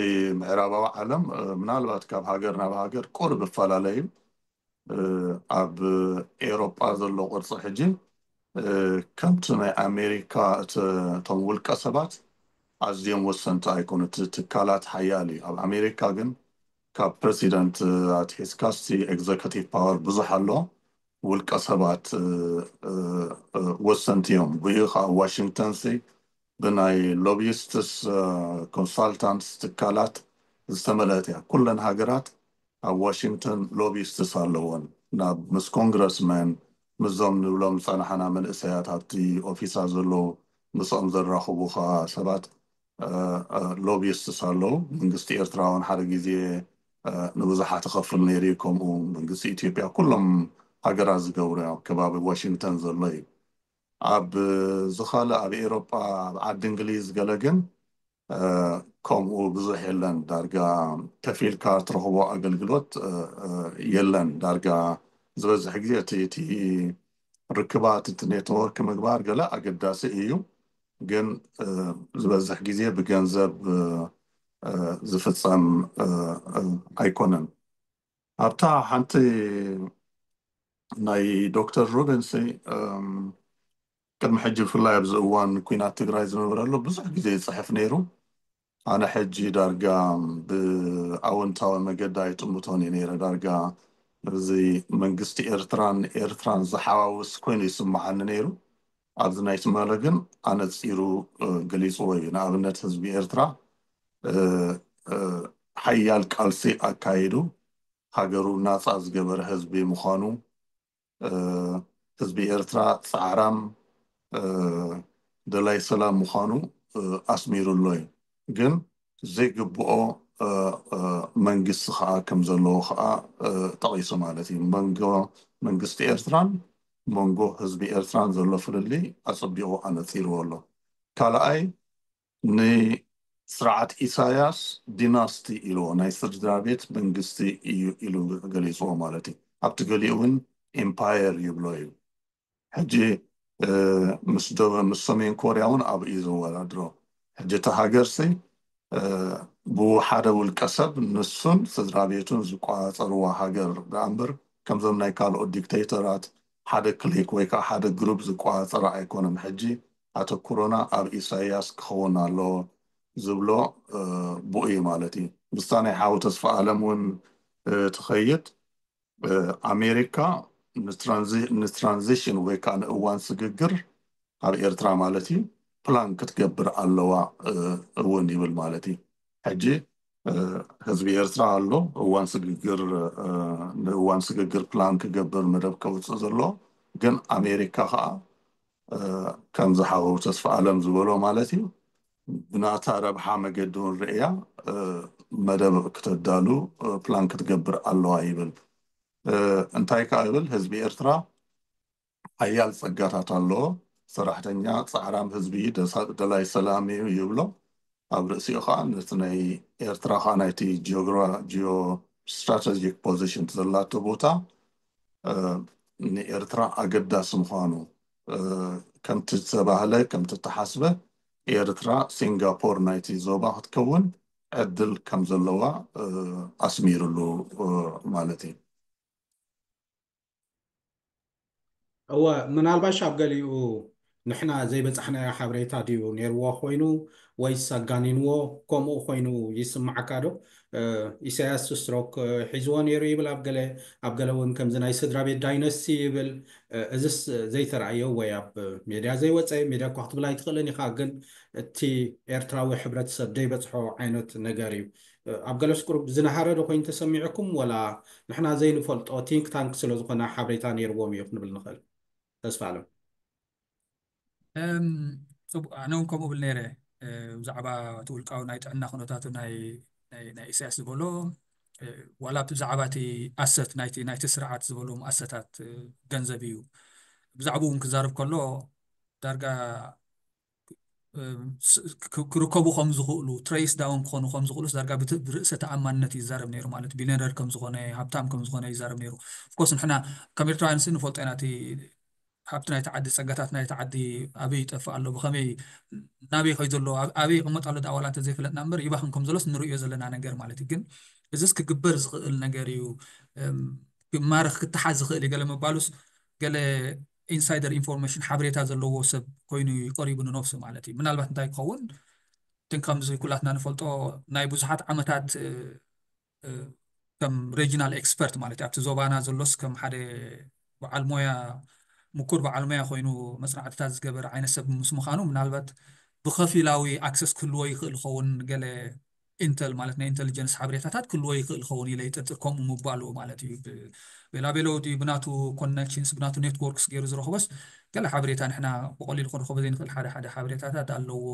ምዕራባዊ ዓለም ምናልባት ካብ ሃገር ናብ ሃገር ቁርብ ይፈላለ እዩ። ኣብ ኤውሮጳ ዘሎ ቅርፂ ሕጂ ከምቲ ናይ ኣሜሪካ እቶም ውልቀ ሰባት ኣዝዮም ወሰንቲ ኣይኮኑ። እቲ ትካላት ሓያል እዩ። ኣብ ኣሜሪካ ግን ካብ ፕረሲደንት ኣትሒዝካ ሲ ኤግዘከቲቭ ፓወር ብዙሕ ኣሎ። ውልቀ ሰባት ወሰንቲ እዮም። ብኡ ከዓ ዋሽንግተን ሲ ብናይ ሎቢስትስ ኮንሳልታንትስ ትካላት ዝተመልአት እያ። ኩለን ሃገራት ኣብ ዋሽንግተን ሎቢስትስ ኣለወን። ናብ ምስ ኮንግረስመን ምስዞም ንብሎም ዝጸናሕና መንእሰያት ኣብቲ ኦፊሳ ዘለዉ ምስኦም ዘራኽቡ ከኣ ሰባት ሎቢስት ኣለዉ። መንግስቲ ኤርትራ እውን ሓደ ግዜ ንብዙሓት ይኸፍል ነይሩ እዩ። ከምኡ መንግስቲ ኢትዮጵያ ኩሎም ሃገራት ዝገብሩ እዮም። ኣብ ከባቢ ዋሽንግተን ዘሎ እዩ። ኣብ ዝኻለ ኣብ ኤሮጳ ኣብ ዓዲ እንግሊዝ ገለ ግን ከምኡ ብዙሕ የለን። ዳርጋ ከፊልካ ትረኽቦ ኣገልግሎት የለን። ዳርጋ ዝበዝሕ ግዜ እቲ እቲ ርክባት እቲ ኔትወርክ ምግባር ገለ ኣገዳሲ እዩ፣ ግን ዝበዝሕ ግዜ ብገንዘብ ዝፍጸም ኣይኮነን። ኣብታ ሓንቲ ናይ ዶክተር ሩብንሲ ቅድሚ ሕጂ ብፍላይ ኣብዚ እዋን ኩናት ትግራይ ዝነበረሉ ብዙሕ ግዜ ይፅሕፍ ነይሩ። ኣነ ሕጂ ዳርጋ ብኣወንታዊ መገዲ ኣይጥምቶን እየ ነይረ። ዳርጋ እዚ መንግስቲ ኤርትራን ኤርትራን ዝሓዋውስ ኮይኑ ይስምዓኒ ነይሩ። ኣብዚ ናይቲ መለ ግን ኣነፂሩ ገሊፅዎ እዩ። ንኣብነት ህዝቢ ኤርትራ ሓያል ቃልሲ ኣካይዱ ሃገሩ ናፃ ዝገበረ ህዝቢ ምዃኑ፣ ህዝቢ ኤርትራ ፃዕራም ደላይ ሰላም ምዃኑ ኣስሚሩ ኣሎ እዩ። ግን ዘይግብኦ መንግስቲ ከዓ ከም ዘለዎ ከዓ ጠቒሱ ማለት እዩ። መንጎ መንግስቲ ኤርትራን መንጎ ህዝቢ ኤርትራን ዘሎ ፍልልይ ኣፀቢቑ ኣነፂርዎ ኣሎ። ካልኣይ ንስርዓት ኢሳያስ ዲናስቲ ኢልዎ፣ ናይ ስድራ ቤት መንግስቲ እዩ ኢሉ ገሊፅዎ ማለት እዩ። ኣብቲ ገሊኡ እውን ኤምፓየር ይብሎ እዩ። ሕጂ ምስ ምስ ሰሜን ኮርያ እውን ኣብኡ እዩ ዝወዳድሮ። ሕጂ እቲ ሃገርሲ ብሓደ ውልቀ ሰብ ንሱን ስድራ ቤቱን ዝቆፃፀርዋ ሃገር ደኣ እምበር ከምዞም ናይ ካልኦት ዲክቴተራት ሓደ ክሊክ ወይ ከዓ ሓደ ግሩፕ ዝቆፃፀራ ኣይኮነን። ሕጂ ኣተኩሮና ኣብ ኢሳያስ ክኸውን ኣለዎ ዝብሎ ብኡ እዩ ማለት እዩ። ምስታ ናይ ሓው ተስፋ ኣለም እውን ትኸይድ። ኣሜሪካ ንትራንዚሽን ወይ ከዓ ንእዋን ስግግር ኣብ ኤርትራ ማለት እዩ ፕላን ክትገብር ኣለዋ እውን ይብል ማለት እዩ። ሕጂ ህዝቢ ኤርትራ ኣሎ እዋን ስግግር ንእዋን ስግግር ፕላን ክገብር መደብ ከውፅእ ዘሎ፣ ግን ኣሜሪካ ከዓ ከም ዝሓወው ተስፋ ኣለም ዝበሎ ማለት እዩ ብናታ ረብሓ መገዲ እውን ርእያ መደብ ክተዳሉ ፕላን ክትገብር ኣለዋ ይብል። እንታይ ከዓ ይብል ህዝቢ ኤርትራ ሓያል ጸጋታት ኣለዎ። ሰራሕተኛ ጻዕራም ህዝቢ ደላይ ሰላም እዩ ይብሎ። ኣብ ርእሲኡ ከዓ ነቲ ናይ ኤርትራ ከዓ ናይቲ ጂኦ ስትራተጂክ ፖዚሽን ዘላቶ ቦታ ንኤርትራ ኣገዳሲ ምዃኑ ከምቲ ዝተባህለ ከምቲ ተሓስበ ኤርትራ ሲንጋፖር ናይቲ ዞባ ክትከውን ዕድል ከም ዘለዋ ኣስሚሩሉ ማለት እዩ። እወ ምናልባሽ ኣብ ገሊኡ ንሕና ዘይበፃሕናዮ ሓበሬታ ድዩ ነይርዎ ኮይኑ ወይስ ኣጋኒንዎ? ከምኡ ኮይኑ ይስማዓካ ዶ? ኢሳያስ ስትሮክ ሒዝዎ ነይሩ ይብል ኣብ ገለ፣ ኣብ ገለ እውን ከምዚ ናይ ስድራ ቤት ዳይነስቲ ይብል። እዝስ ዘይተረኣየ ወይ ኣብ ሜድያ ዘይወፀ፣ ሜድያ እኳ ክትብል ኣይትኽእልን ኢኻ፣ ግን እቲ ኤርትራዊ ሕብረተሰብ ዘይበፅሖ ዓይነት ነገር እዩ። ኣብ ገለስ ቁሩብ ዝነሃረ ዶ ኮይኑ ተሰሚዕኩም ወላ ንሕና ዘይንፈልጦ ቲንክ ታንክ ስለ ዝኾነ ሓበሬታ ነይርዎም እዩ ክንብል ንኽእል? ተስፋ ኣለም። ጽቡቅ፣ ኣነ እውን ከምኡ ብል ነይረ። ብዛዕባ እቲ ውልቃዊ ናይ ጥዕና ኩነታቱ ናይ ኢሳያስ ዝበሎ ዋላ ብዛዕባ እቲ ኣሰት ናይቲ ስርዓት ዝበሎም ኣሰታት ገንዘብ እዩ። ብዛዕባኡ እውን ክዛረብ ከሎ ዳርጋ ክርከቡ ከም ዝኽእሉ ትሬስ ዳውን ክኾኑ ከም ዝኽእሉ ዳርጋ ብርእሰ ተኣማንነት ይዛረብ ነይሩ። ማለት ቢልዮነር ከም ዝኾነ ሃብታም ከም ዝኾነ ይዛረብ ነይሩ። ኦፍኮርስ ንሕና ከም ኤርትራውያን ሲ ንፈልጦ ኢና እቲ ሃብቲ ናይቲ ዓዲ፣ ጸጋታት ናይቲ ዓዲ ኣበይ ይጠፍእ ኣሎ፣ ብኸመይ ናበይ ከይ ዘሎ ኣበይ ይቕመጥ ኣሎ ዳኣ ዋላ እንተዘይፈለጥና እምበር ይባኽን ከም ዘሎስ ንርእዮ ዘለና ነገር ማለት እዩ። ግን እዚስ ክግበር ዝኽእል ነገር እዩ፣ ክማረኽ ክተሓዝ ዝኽእል እዩ ገለ ምባሉስ ገለ ኢንሳይደር ኢንፎርሜሽን ሓበሬታ ዘለዎ ሰብ ኮይኑ ይቀሪቡ ንነብሱ ማለት እዩ። ምናልባት እንታይ ክኸውን ግን ከምዚ ኩላትና ንፈልጦ ናይ ብዙሓት ዓመታት ከም ሬጂናል ኤክስፐርት ማለት ኣብቲ ዞባና ዘሎስ ከም ሓደ በዓል ሞያ ምኩር በዓል ሞያ ኮይኑ መፅናዕትታት ዝገበረ ዓይነት ሰብ ምስ ምዃኑ ምናልባት ብኸፊላዊ ኣክሰስ ክህልዎ ይኽእል ይኸውን ገለ ኢንተል ማለት ናይ ኢንተሊጀንስ ሓበሬታታት ክልዎ ይኽእል ኸውን ኢለ ይጥርጥር። ከምኡ ምባሉ ማለት እዩ። ቤላቤሎ ድዩ ብናቱ ኮነክሽንስ ብናቱ ኔትወርክስ ገይሩ ዝረኽቦስ ገለ ሓበሬታ ንሕና ብቐሊሉ ክንረኽቦ ዘይንኽእል ሓደ ሓደ ሓበሬታታት ኣለዎ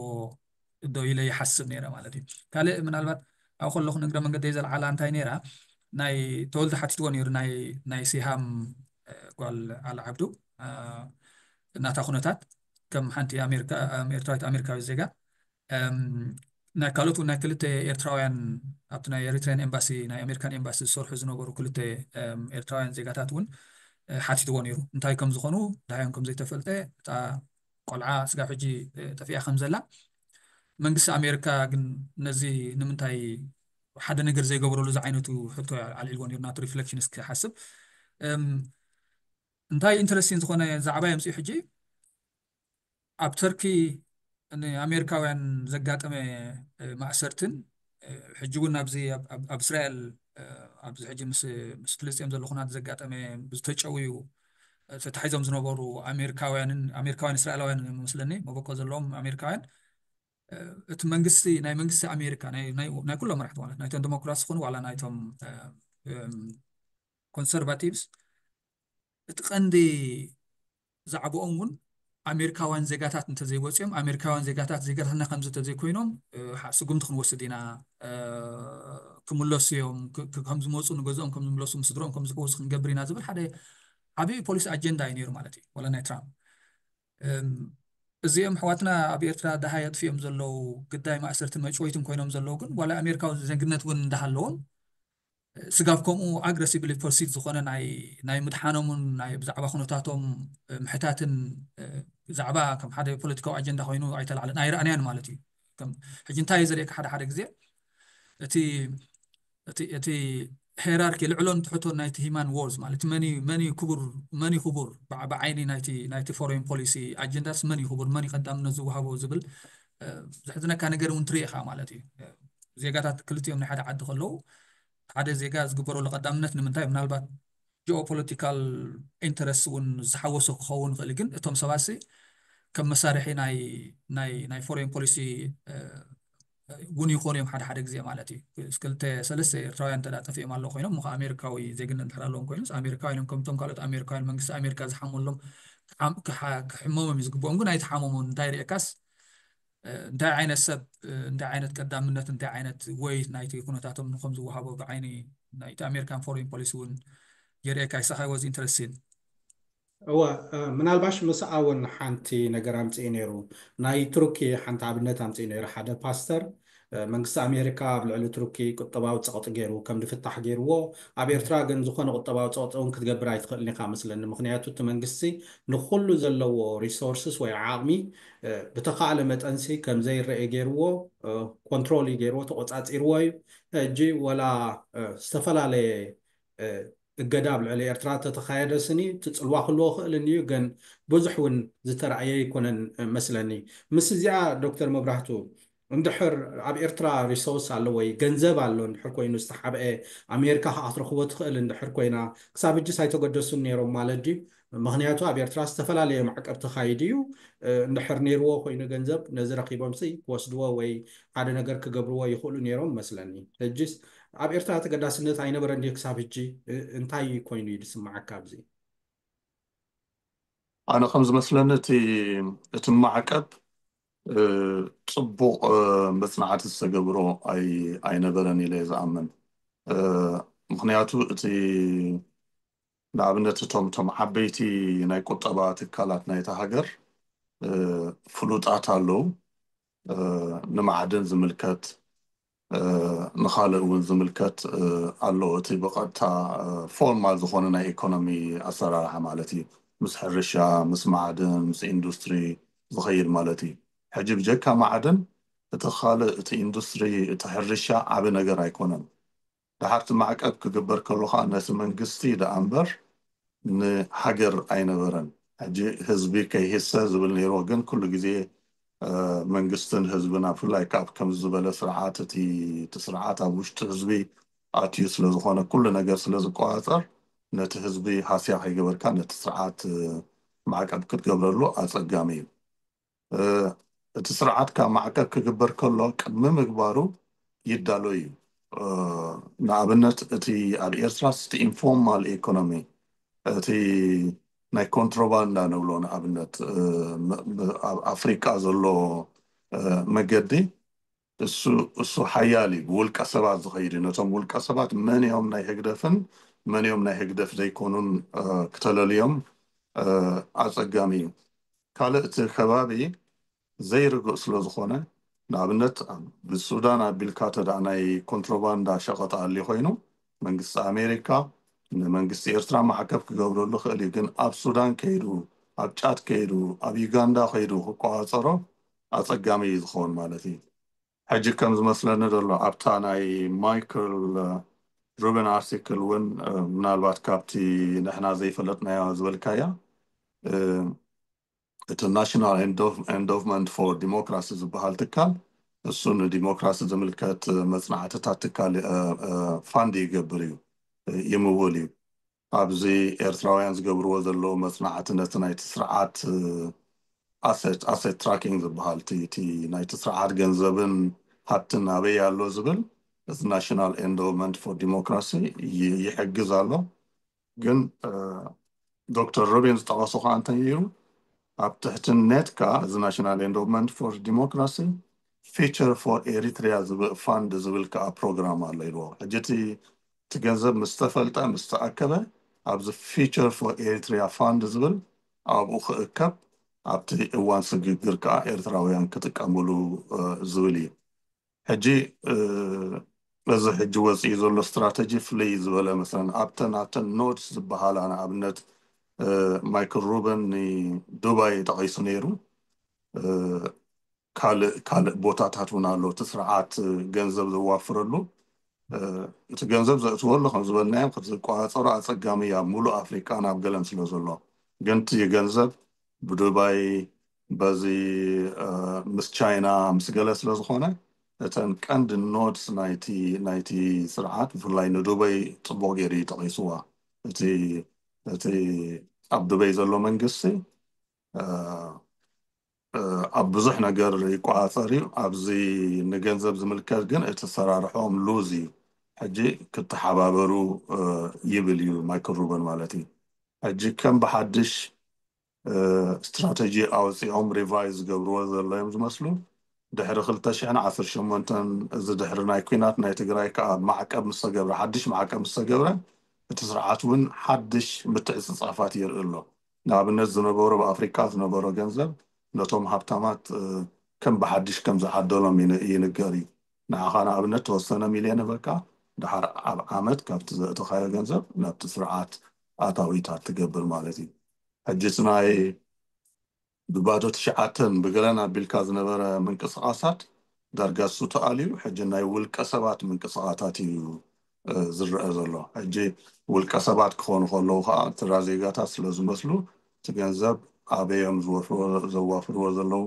ዶ ኢለ ይሓስብ ነይረ ማለት እዩ። ካልእ ምናልባት ኣብ ከለኹ ንግረ መንገደይ ዘልዓላ እንታይ ነይራ ናይ ተወልደ ሓቲትዎ ነይሩ ናይ ናይ ሲሃም ጓል ኣል ዓብዱ እናታ ኩነታት ከም ሓንቲ ኣሜሪካ ኤርትራዊት ኣሜሪካዊት ዜጋ ናይ ካልኦት ናይ ክልተ ኤርትራውያን ኣብቲ ናይ ኤሪትሪያን ኤምባሲ ናይ ኣሜሪካን ኤምባሲ ዝሰርሑ ዝነበሩ ክልተ ኤርትራውያን ዜጋታት እውን ሓቲትዎ ነይሩ እንታይ ከም ዝኾኑ ድሃዮም ከም ዘይተፈልጠ እታ ቆልዓ ስጋብ ሕጂ ጠፊኣ ከም ዘላ መንግስቲ ኣሜሪካ ግን ነዚ ንምንታይ ሓደ ነገር ዘይገበረሉ ዝዓይነቱ ሕቶ ኣልዒልዎ ነይሩ ናቱ ሪፍሌክሽን እስክሓስብ እንታይ ኢንተረስቲን ዝኾነ ዛዕባ የምፅኡ ሕጂ ኣብ ተርኪ ንኣሜሪካውያን ዘጋጠመ ማእሰርትን ሕጂ እውን ኣብዚ ኣብ እስራኤል ኣብዚ ሕጂ ምስ ፍልስጤም ዘሎ ኩናት ዘጋጠመ ዝተጨውዩ ተታሒዞም ዝነበሩ ኣሜሪካውያንን ኣሜሪካውያን እስራኤላውያን መስለኒ መበቆ ዘለዎም ኣሜሪካውያን እቲ መንግስቲ ናይ መንግስቲ ኣሜሪካ ናይ ኩሎም መራሕቲ ማለት ናይቶም ዲሞክራት ዝኾኑ ዋላ ናይቶም ኮንሰርቫቲቭስ እቲ ቀንዲ ዛዕባኦም እውን ኣሜሪካውያን ዜጋታት እንተዘይወፅኦም ኣሜሪካውያን ዜጋታት ዜጋታትና ከምዚ እንተዘይኮይኖም ስጉምቲ ክንወስድ ኢና ክምለሱ እዮም ከምዝመፁ ንገዝኦም ከምዝምለሱ ምስድሮኦም ከምዝፈወሱ ክንገብር ኢና ዝብል ሓደ ዓብዪ ፖሊሲ ኣጀንዳ እዩ ነይሩ ማለት እዩ ወላ ናይ ትራምፕ እዚኦም ኣሕዋትና ኣብ ኤርትራ ደሃይ ኣጥፊኦም ዘለዉ ግዳይ ማእሰርትን መጭወይትን ኮይኖም ዘለዉ ግን ዋላ ኣሜሪካዊ ዜግነት እውን እንዳሃለዎም ስጋብ ከምኡ ኣግረሲቭሊ ፐርሲድ ዝኾነ ናይ ምድሓኖምን ናይ ብዛዕባ ኩነታቶም ምሕታትን ብዛዕባ ከም ሓደ ፖለቲካዊ ኣጀንዳ ኮይኑ ኣይተላዕለን ኣይረኣናያን ማለት እዩ ሕጂ እንታይ እዩ ዘርእየካ ሓደ ሓደ ግዜ እቲ እቲ ሄራርኪ ልዕሎን ትሕቶን ናይቲ ሂማን ዎርዝ ማለት መን ክቡር መን ክቡር ብዓይኒ ናይቲ ፎሬን ፖሊሲ ኣጀንዳስ መን ክቡር መን ቀዳምነት ዝወሃቦ ዝብል ዘሕዝነካ ነገር እውን ትርኢ ኢኻ ማለት እዩ ዜጋታት ክልቲኦም ናይ ሓደ ዓዲ ከለዉ ሓደ ዜጋ ዝግበረሉ ቀዳምነት ንምንታይ ምናልባት ጂኦፖለቲካል ኢንተረስት እውን ዝሓወሶ ክኸውን ይኽእል ግን እቶም ሰባት ከም መሳርሒ ናይ ፎሬን ፖሊሲ እውን ይኾኑ እዮም ሓደ ሓደ ግዜ ማለት እዩ ክልተ ሰለስተ ኤርትራውያን እንተ ጠፊኦም ኣለዉ ኮይኖም ምኸ ኣሜሪካዊ ዜግነት እንድሕር ኣለዎም ኮይኑስ ኣሜሪካውያን እዮም ከምቶም ካልኦት ኣሜሪካውያን መንግስቲ ኣሜሪካ ዝሓመሎም ክሕመሞም እዩ ዝግብኦም ግን ኣይተሓመሙን እንታይ ርእካስ እንታይ ዓይነት ሰብ እንታይ ዓይነት ቀዳምነት እንታይ ዓይነት ወይ ናይቲ ኩነታቶም ንከም ዝወሃቦ ብዓይኒ ናይቲ ኣሜሪካን ፎሬን ፖሊሲ እውን የርእካ ይሳኻይ ወዝ ኢንተረስቲን እወ ምናልባሽ ምስኣ እውን ሓንቲ ነገር ኣምፅኡ ነይሩ ናይ ቱርኪ ሓንቲ ኣብነት ኣምፅኡ ነይሩ ሓደ ፓስተር መንግስቲ ኣሜሪካ ኣብ ልዕሊ ቱርኪ ቁጠባዊ ፀቕጢ ገይሩ ከም ዝፍታሕ ገይርዎ ኣብ ኤርትራ ግን ዝኾነ ቁጠባዊ ፀቕጢ እውን ክትገብር ኣይትኽእልን ኢኻ መስለኒ ምክንያቱ እቲ መንግስቲ ንኩሉ ዘለዎ ሪሶርስስ ወይ ዓቕሚ ብተኻእለ መጠንሲ ከም ዘይረአ ገይርዎ ኮንትሮል ገይርዎ ተቆፃፂርዎ እዩ ሕጂ ወላ ዝተፈላለየ እገዳ ኣብ ልዕሊ ኤርትራ ተተኻየደ ስኒ ትፅልዋ ክልዎ ክእልን እዩ ግን ብዙሕ እውን ዝተረኣየ ኣይኮነን መስለኒ ምስ እዚኣ ዶክተር መብራህቱ እንድሕር ኣብ ኤርትራ ሪሶርስ ኣሎ ወይ ገንዘብ ኣሎ እንድሕር ኮይኑ ዝተሓብአ ኣሜሪካ ከዓ ክትረኽቦ ትኽእል እንድሕር ኮይና ክሳብ ሕጅስ ኣይተገደሱን ነይሮም ማለት ድዩ ምክንያቱ ኣብ ኤርትራ ዝተፈላለየ ማዕቀብ ተኻይዱ እዩ እንድሕር ነይርዎ ኮይኑ ገንዘብ ነዚ ረኪቦም ሲ ክወስድዎ ወይ ሓደ ነገር ክገብርዎ ይኽእሉ ነይሮም መስለኒ ሕጅስ ኣብ ኤርትራ ተገዳስነት ኣይነበረ እንዲ ክሳብ ሕጂ እንታይ ኮይኑ እዩ ዝስማዓካ ኣብዚ ኣነ ከም ዝመስለኒ እቲ እቲ ማዕቀብ ፅቡቕ መፅናዕቲ ዝተገብሮ ኣይነበረን ኢለ ዝኣምን ምክንያቱ እቲ ንኣብነት እቶም እቶም ዓበይቲ ናይ ቁጠባ ትካላት ናይታ ሃገር ፍሉጣት ኣለዉ ንማዕድን ዝምልከት ንኻልእ እውን ዝምልከት ኣሎ እቲ ብቐጥታ ፎርማል ዝኾነ ናይ ኢኮኖሚ ኣሰራርሓ ማለት እዩ ምስ ሕርሻ ምስ ማዕድን ምስ ኢንዱስትሪ ዝኸይድ ማለት እዩ ሕጂ ብጀካ ማዕድን እቲ ካልእ እቲ ኢንዱስትሪ እቲ ሕርሻ ዓቢ ነገር ኣይኮነን ድሓርቲ ማዕቀብ ክግበር ከሎ ከዓ ነቲ መንግስቲ ደኣ እምበር ንሃገር ኣይነበረን ሕጂ ህዝቢ ከይህሰ ዝብል ነይርዎ ግን ኩሉ ግዜ መንግስትን ህዝብን ኣብ ፍላይ ካብ ከምዚ ዝበለ ስርዓት እቲ እቲ ስርዓት ኣብ ውሽጢ ህዝቢ ኣትዩ ስለዝኾነ ኩሉ ነገር ስለዝቆፃፀር ነቲ ህዝቢ ሃስያ ከይገበርካ ነቲ ስርዓት ማዕቀብ ክትገብረሉ ኣፀጋሚ እዩ እቲ ስርዓት ካብ ማዕቀብ ክግበር ከሎ ቅድሚ ምግባሩ ይዳሎ እዩ። ንኣብነት እቲ ኣብ ኤርትራ እቲ ኢንፎርማል ኢኮኖሚ፣ እቲ ናይ ኮንትሮባንዳ ንብሎ ንኣብነት ኣብ ኣፍሪቃ ዘሎ መገዲ እሱ ሓያል እዩ። ብውልቀ ሰባት ዝኸይድ እዩ። ነቶም ውልቀ ሰባት መን እዮም ናይ ህግደፍን መን እዮም ናይ ህግደፍ ዘይኮኑን ክተለልዮም ኣፀጋሚ እዩ። ካልእ እቲ ከባቢ ዘይርግእ ስለ ዝኾነ፣ ንኣብነት ብሱዳን ኣቢልካ ተዳ ናይ ኮንትሮባንዳ ሸቐጥ ኣሊ ኮይኑ መንግስቲ ኣሜሪካ ንመንግስቲ ኤርትራ ማዕቀብ ክገብረሉ ክእል እዩ። ግን ኣብ ሱዳን ከይዱ፣ ኣብ ጫድ ከይዱ፣ ኣብ ዩጋንዳ ከይዱ ክቋፀሮ ኣፀጋሚ እዩ ዝኸውን ማለት እዩ። ሕጂ ከም ዝመስለኒ ዘሎ ኣብታ ናይ ማይክል ሩበን ኣርቲክል እውን ምናልባት ካብቲ ንሕና ዘይፈለጥናዮ ዝበልካያ እቲ ናሽናል ኤንዶቭመንት ፎር ዲሞክራሲ ዝበሃል ትካል እሱ ንዲሞክራሲ ዝምልከት መፅናዕትታት ትካል ፋንድ ይገብር እዩ፣ ይምውል እዩ። ኣብዚ ኤርትራውያን ዝገብርዎ ዘለዉ መፅናዕቲ ነቲ ናይቲ ስርዓት ኣሰት ኣሰት ትራኪንግ ዝበሃል እቲ ናይቲ ስርዓት ገንዘብን ሃብትን ኣበይ ኣሎ ዝብል እዚ ናሽናል ኤንዶቭመንት ፎር ዲሞክራሲ ይሕግዝ ኣሎ። ግን ዶክተር ሩቢን ዝጠቐሱ ከዓ እንተነይሩ ኣብ ትሕቲ ኔትካ እዚ ናሽናል ኤንዶቭመንት ፎር ዲሞክራሲ ፊቸር ፎር ኤሪትሪያ ዝብል ፋንድ ዝብል ከዓ ፕሮግራም ኣሎ ኢልዎ። ሕጂ እቲ ገንዘብ ምስ ተፈልጠ ምስ ተኣከበ ኣብዚ ፊቸር ፎር ኤሪትሪያ ፋንድ ዝብል ኣብኡ ክእከብ ኣብቲ እዋን ስግግር ከዓ ኤርትራውያን ክጥቀምሉ ዝብል እዩ። ሕጂ እዚ ሕጂ ወፅኢ ዘሎ ስትራተጂ ፍልይ ዝበለ መሰለን ኣብተን ኣብተን ኖድስ ዝበሃላ ንኣብነት ማይክል ሩበን ንዱባይ ጠቒሱ ነይሩ። ካልእ ካልእ ቦታታት እውን ኣሎ እቲ ስርዓት ገንዘብ ዘዋፍረሉ። እቲ ገንዘብ ዘእትወሉ ከም ዝበልናዮም ዝቆፃፀሩ ኣፀጋሚ ኣብ ሙሉእ ኣፍሪቃ ናብ ገለን ስለ ዘሎ ግን እቲ ገንዘብ ብዱባይ በዚ ምስ ቻይና ምስ ገለ ስለ ዝኾነ እተን ቀንዲ ኖድስ ናይቲ ናይቲ ስርዓት ብፍላይ ንዱበይ ፅቡቕ ገይሩ እዩ ጠቒስዋ። እቲ እቲ ኣብ ዱበይ ዘሎ መንግስቲ ኣብ ብዙሕ ነገር ይቆፃፀር እዩ። ኣብዚ ንገንዘብ ዝምልከት ግን እቲ ሰራርሖም ሉዝ እዩ። ሕጂ ክተሓባበሩ ይብል እዩ ማይክል ሩበን ማለት እዩ። ሕጂ ከም ብሓድሽ ስትራተጂ ኣውፂኦም ሪቫይዝ ዝገብርዎ ዘለዮም ዝመስሉ ድሕሪ ክልተ ሽሕን ዓሰርተ ሸሞንተን እዚ ድሕሪ ናይ ኲናት ናይ ትግራይ ከዓ ማዕቀብ ምስ ተገብረ ሓድሽ ማዕቀብ ምስ ተገብረ እቲ ስርዓት እውን ሓድሽ ምትዕፅፃፋት ይርኢ ኣሎ። ንኣብነት ዝነበሮ ብኣፍሪቃ ዝነበሮ ገንዘብ ነቶም ሃብታማት ከም ብሓድሽ ከም ዝዓደሎም ይንገር እዩ። ንዓኻ ንኣብነት ተወሰነ ሚልዮን ይበካ ድሓር ኣብ ዓመት ካብቲ ዘእተኻዮ ገንዘብ ናብቲ ስርዓት ኣታዊታት ትገብር ማለት እዩ። ሕጂ ናይ ብባዶ ትሽዓተን ብገለን ኣቢልካ ዝነበረ ምንቅስቃሳት ዳርጋ እሱ ተኣልዩ ሕጂ ናይ ውልቀ ሰባት ምንቅስቃሳት እዩ ዝረአ ዘሎ። ሕጂ ውልቀ ሰባት ክኾኑ ከለዉ ከዓ ትራ ዜጋታት ስለ ዝመስሉ እቲ ገንዘብ ኣበዮም ዘዋፍርዎ ዘለዉ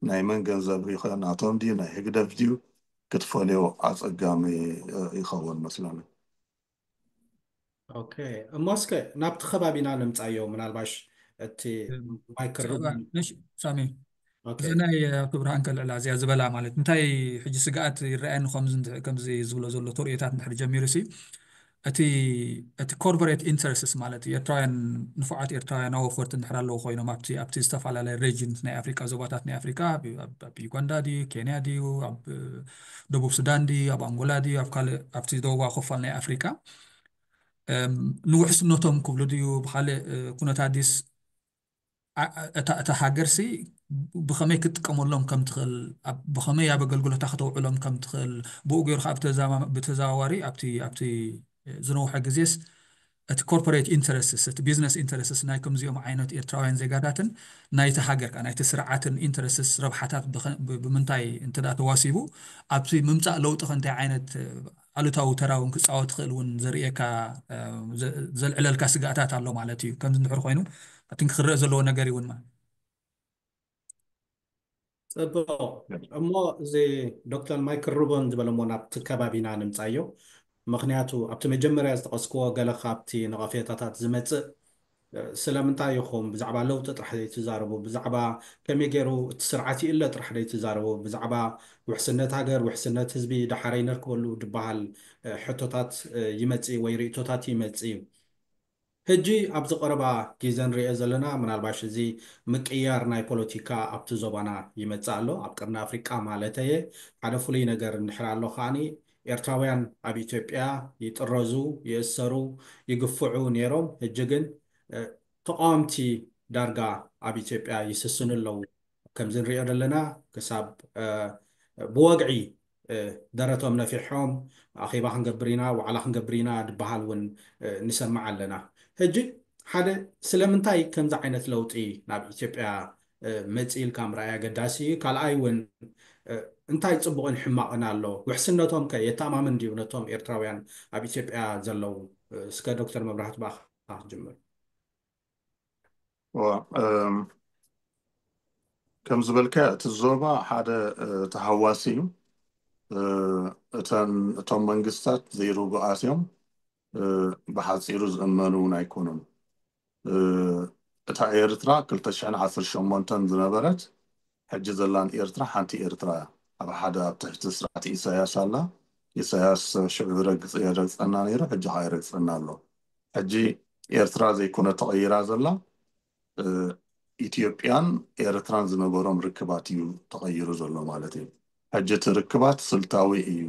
ናይ መን ገንዘብ ይኸ ናቶም ድዩ ናይ ህግደፍ ድዩ ክትፈልዮ ኣፀጋሚ ይኸውን መስለኒ። ኦኬ እሞ እስከ ናብቲ ከባቢና ንምፃዮ ምናልባሽ እቲ ማይክል ሩበን ሳሚ እዚ ናይ ኣቶ ብርሃን ከልዕላ እዚኣ ዝበላ ማለት እንታይ ሕጂ ስግኣት ይረኣየኒ ከምዚ ዝብሎ ዘሎ ተርእዮታት እንድሕር ጀሚሩ ሲ እቲ እቲ ኮርፖሬት ኢንተረስትስ ማለት ኤርትራውያን ንፉዓት ኤርትራውያን ኣወፈርቲ እንድሕር ኣለዉ ኮይኖም ኣብቲ ኣብቲ ዝተፈላለየ ሬጅንስ ናይ ኣፍሪቃ ዞባታት ናይ ኣፍሪቃ ኣብ ዩጋንዳ ድዩ ኬንያ ድዩ ኣብ ደቡብ ሱዳን ድዩ ኣብ ኣንጎላ ድዩ ኣብ ካልእ ኣብቲ ደቡባዊ ክፋል ናይ ኣፍሪቃ ንውሕስነቶም ክብሉ ድዩ ብካልእ ኩነታት ዲስ እታ ሃገርሲ ብከመይ ክትጥቀመሎም ከም ትኽእል ብከመይ ኣብ ኣገልግሎታ ከተውዕሎም ከም ትኽእል ብኡ ገይሩ ከዓ ብተዘዋዋሪ ኣብቲ ኣብቲ ዝነውሐ ግዜስ እቲ ኮርፖሬት ኢንተረስትስ እቲ ቢዝነስ ኢንተረስትስ ናይ ከምዚኦም ዓይነት ኤርትራውያን ዜጋታትን ናይቲ ሃገር ከዓ ናይቲ ስርዓትን ኢንተረስትስ ረብሓታት ብምንታይ እንተ ተዋሲቡ ኣብቲ ምምፃእ ለውጢ ከ እንታይ ዓይነት ኣሉታዊ ተራ እውን ክፃወት ትኽእል እውን ዘርእየካ ዘልዕለልካ ስጋእታት ኣሎ ማለት እዩ። ከምዚ እንድሕር ኮይኑ ኣትን ክረእ ዘለዎ ነገር እውን ማለት ፅቡቕ እሞ እዚ ዶክተር ማይክል ሩበን ዝበለሞ ናብቲ ከባቢና ንምፃዮ። ምክንያቱ ኣብቲ መጀመርያ ዝጠቐስክዎ ገለ ካብቲ ነቐፌታታት ዝመፅእ ስለምንታይ ኢኹም ብዛዕባ ለውጢ ጥራሕ ዘይትዛረቡ? ብዛዕባ ከመይ ገይሩ እቲ ስርዓት ይእለ ጥራሕ ዘይትዛረቡ? ብዛዕባ ውሕስነት ሃገር፣ ውሕስነት ህዝቢ ደሓረይ ነርክበሉ ድበሃል ሕቶታት ይመጽእ ወይ ርእቶታት ይመጽእ እዩ። ሕጂ ኣብዚ ቀረባ ግዜ ንሪኦ ዘለና ምናልባሽ እዚ ምቅያር ናይ ፖለቲካ ኣብቲ ዞባና ይመጽእ ኣሎ፣ ኣብ ቀርኒ ኣፍሪቃ ማለተየ። ሓደ ፍሉይ ነገር እንድሕር ኣሎ ከዓኒ ኤርትራውያን ኣብ ኢትዮጵያ ይጥረዙ፣ ይእሰሩ፣ ይግፍዑ ነይሮም። ሕጂ ግን ተቃወምቲ ዳርጋ ኣብ ኢትዮጵያ ይስስኑ ኣለዉ። ከምዚ ንሪኦ ዘለና ክሳብ ብወግዒ ደረቶም ነፊሖም ኣኼባ ክንገብር ኢና፣ ዋዕላ ክንገብር ኢና ድበሃል እውን ንሰምዕ ኣለና። ሕጂ ሓደ ስለምንታይ ከምዚ ዓይነት ለውጢ ናብ ኢትዮጵያ መፂ ኢልካ ምርኣይ ኣገዳሲ እዩ። ካልኣይ እውን እንታይ ፅቡቕን ሕማቕን ኣሎ? ውሕስነቶም ከ የተኣማምን ድዩ ነቶም ኤርትራውያን ኣብ ኢትዮጵያ ዘለዉ? እስከ ዶክተር መብራህት ብኣኻ ክጅምር። ከም ዝበልካዮ እቲ ዞባ ሓደ ተሃዋሲ እዩ። እተን እቶም መንግስታት ዘይርጉኣት እዮም። ብሓፂሩ ዝእመኑ እውን ኣይኮኑን። እታ ኤርትራ ክልተ ሽሕን ዓሰርተ ሸሞንተን ዝነበረት ሕጂ ዘላን ኤርትራ ሓንቲ ኤርትራ እያ። ኣብ ሓደ ኣብ ትሕቲ ስርዓት ኢሳያስ ኣላ። ኢሳያስ ሽዑ ረግፅ የረግፀና ነይሩ፣ ሕጂ ከዓ ይረግፀና ኣሎ። ሕጂ ኤርትራ ዘይኮነ ተቐይራ ዘላ ኢትዮጵያን ኤርትራን ዝነበሮም ርክባት እዩ ተቐይሩ ዘሎ ማለት እዩ። ሕጂ እቲ ርክባት ስልታዊ እዩ።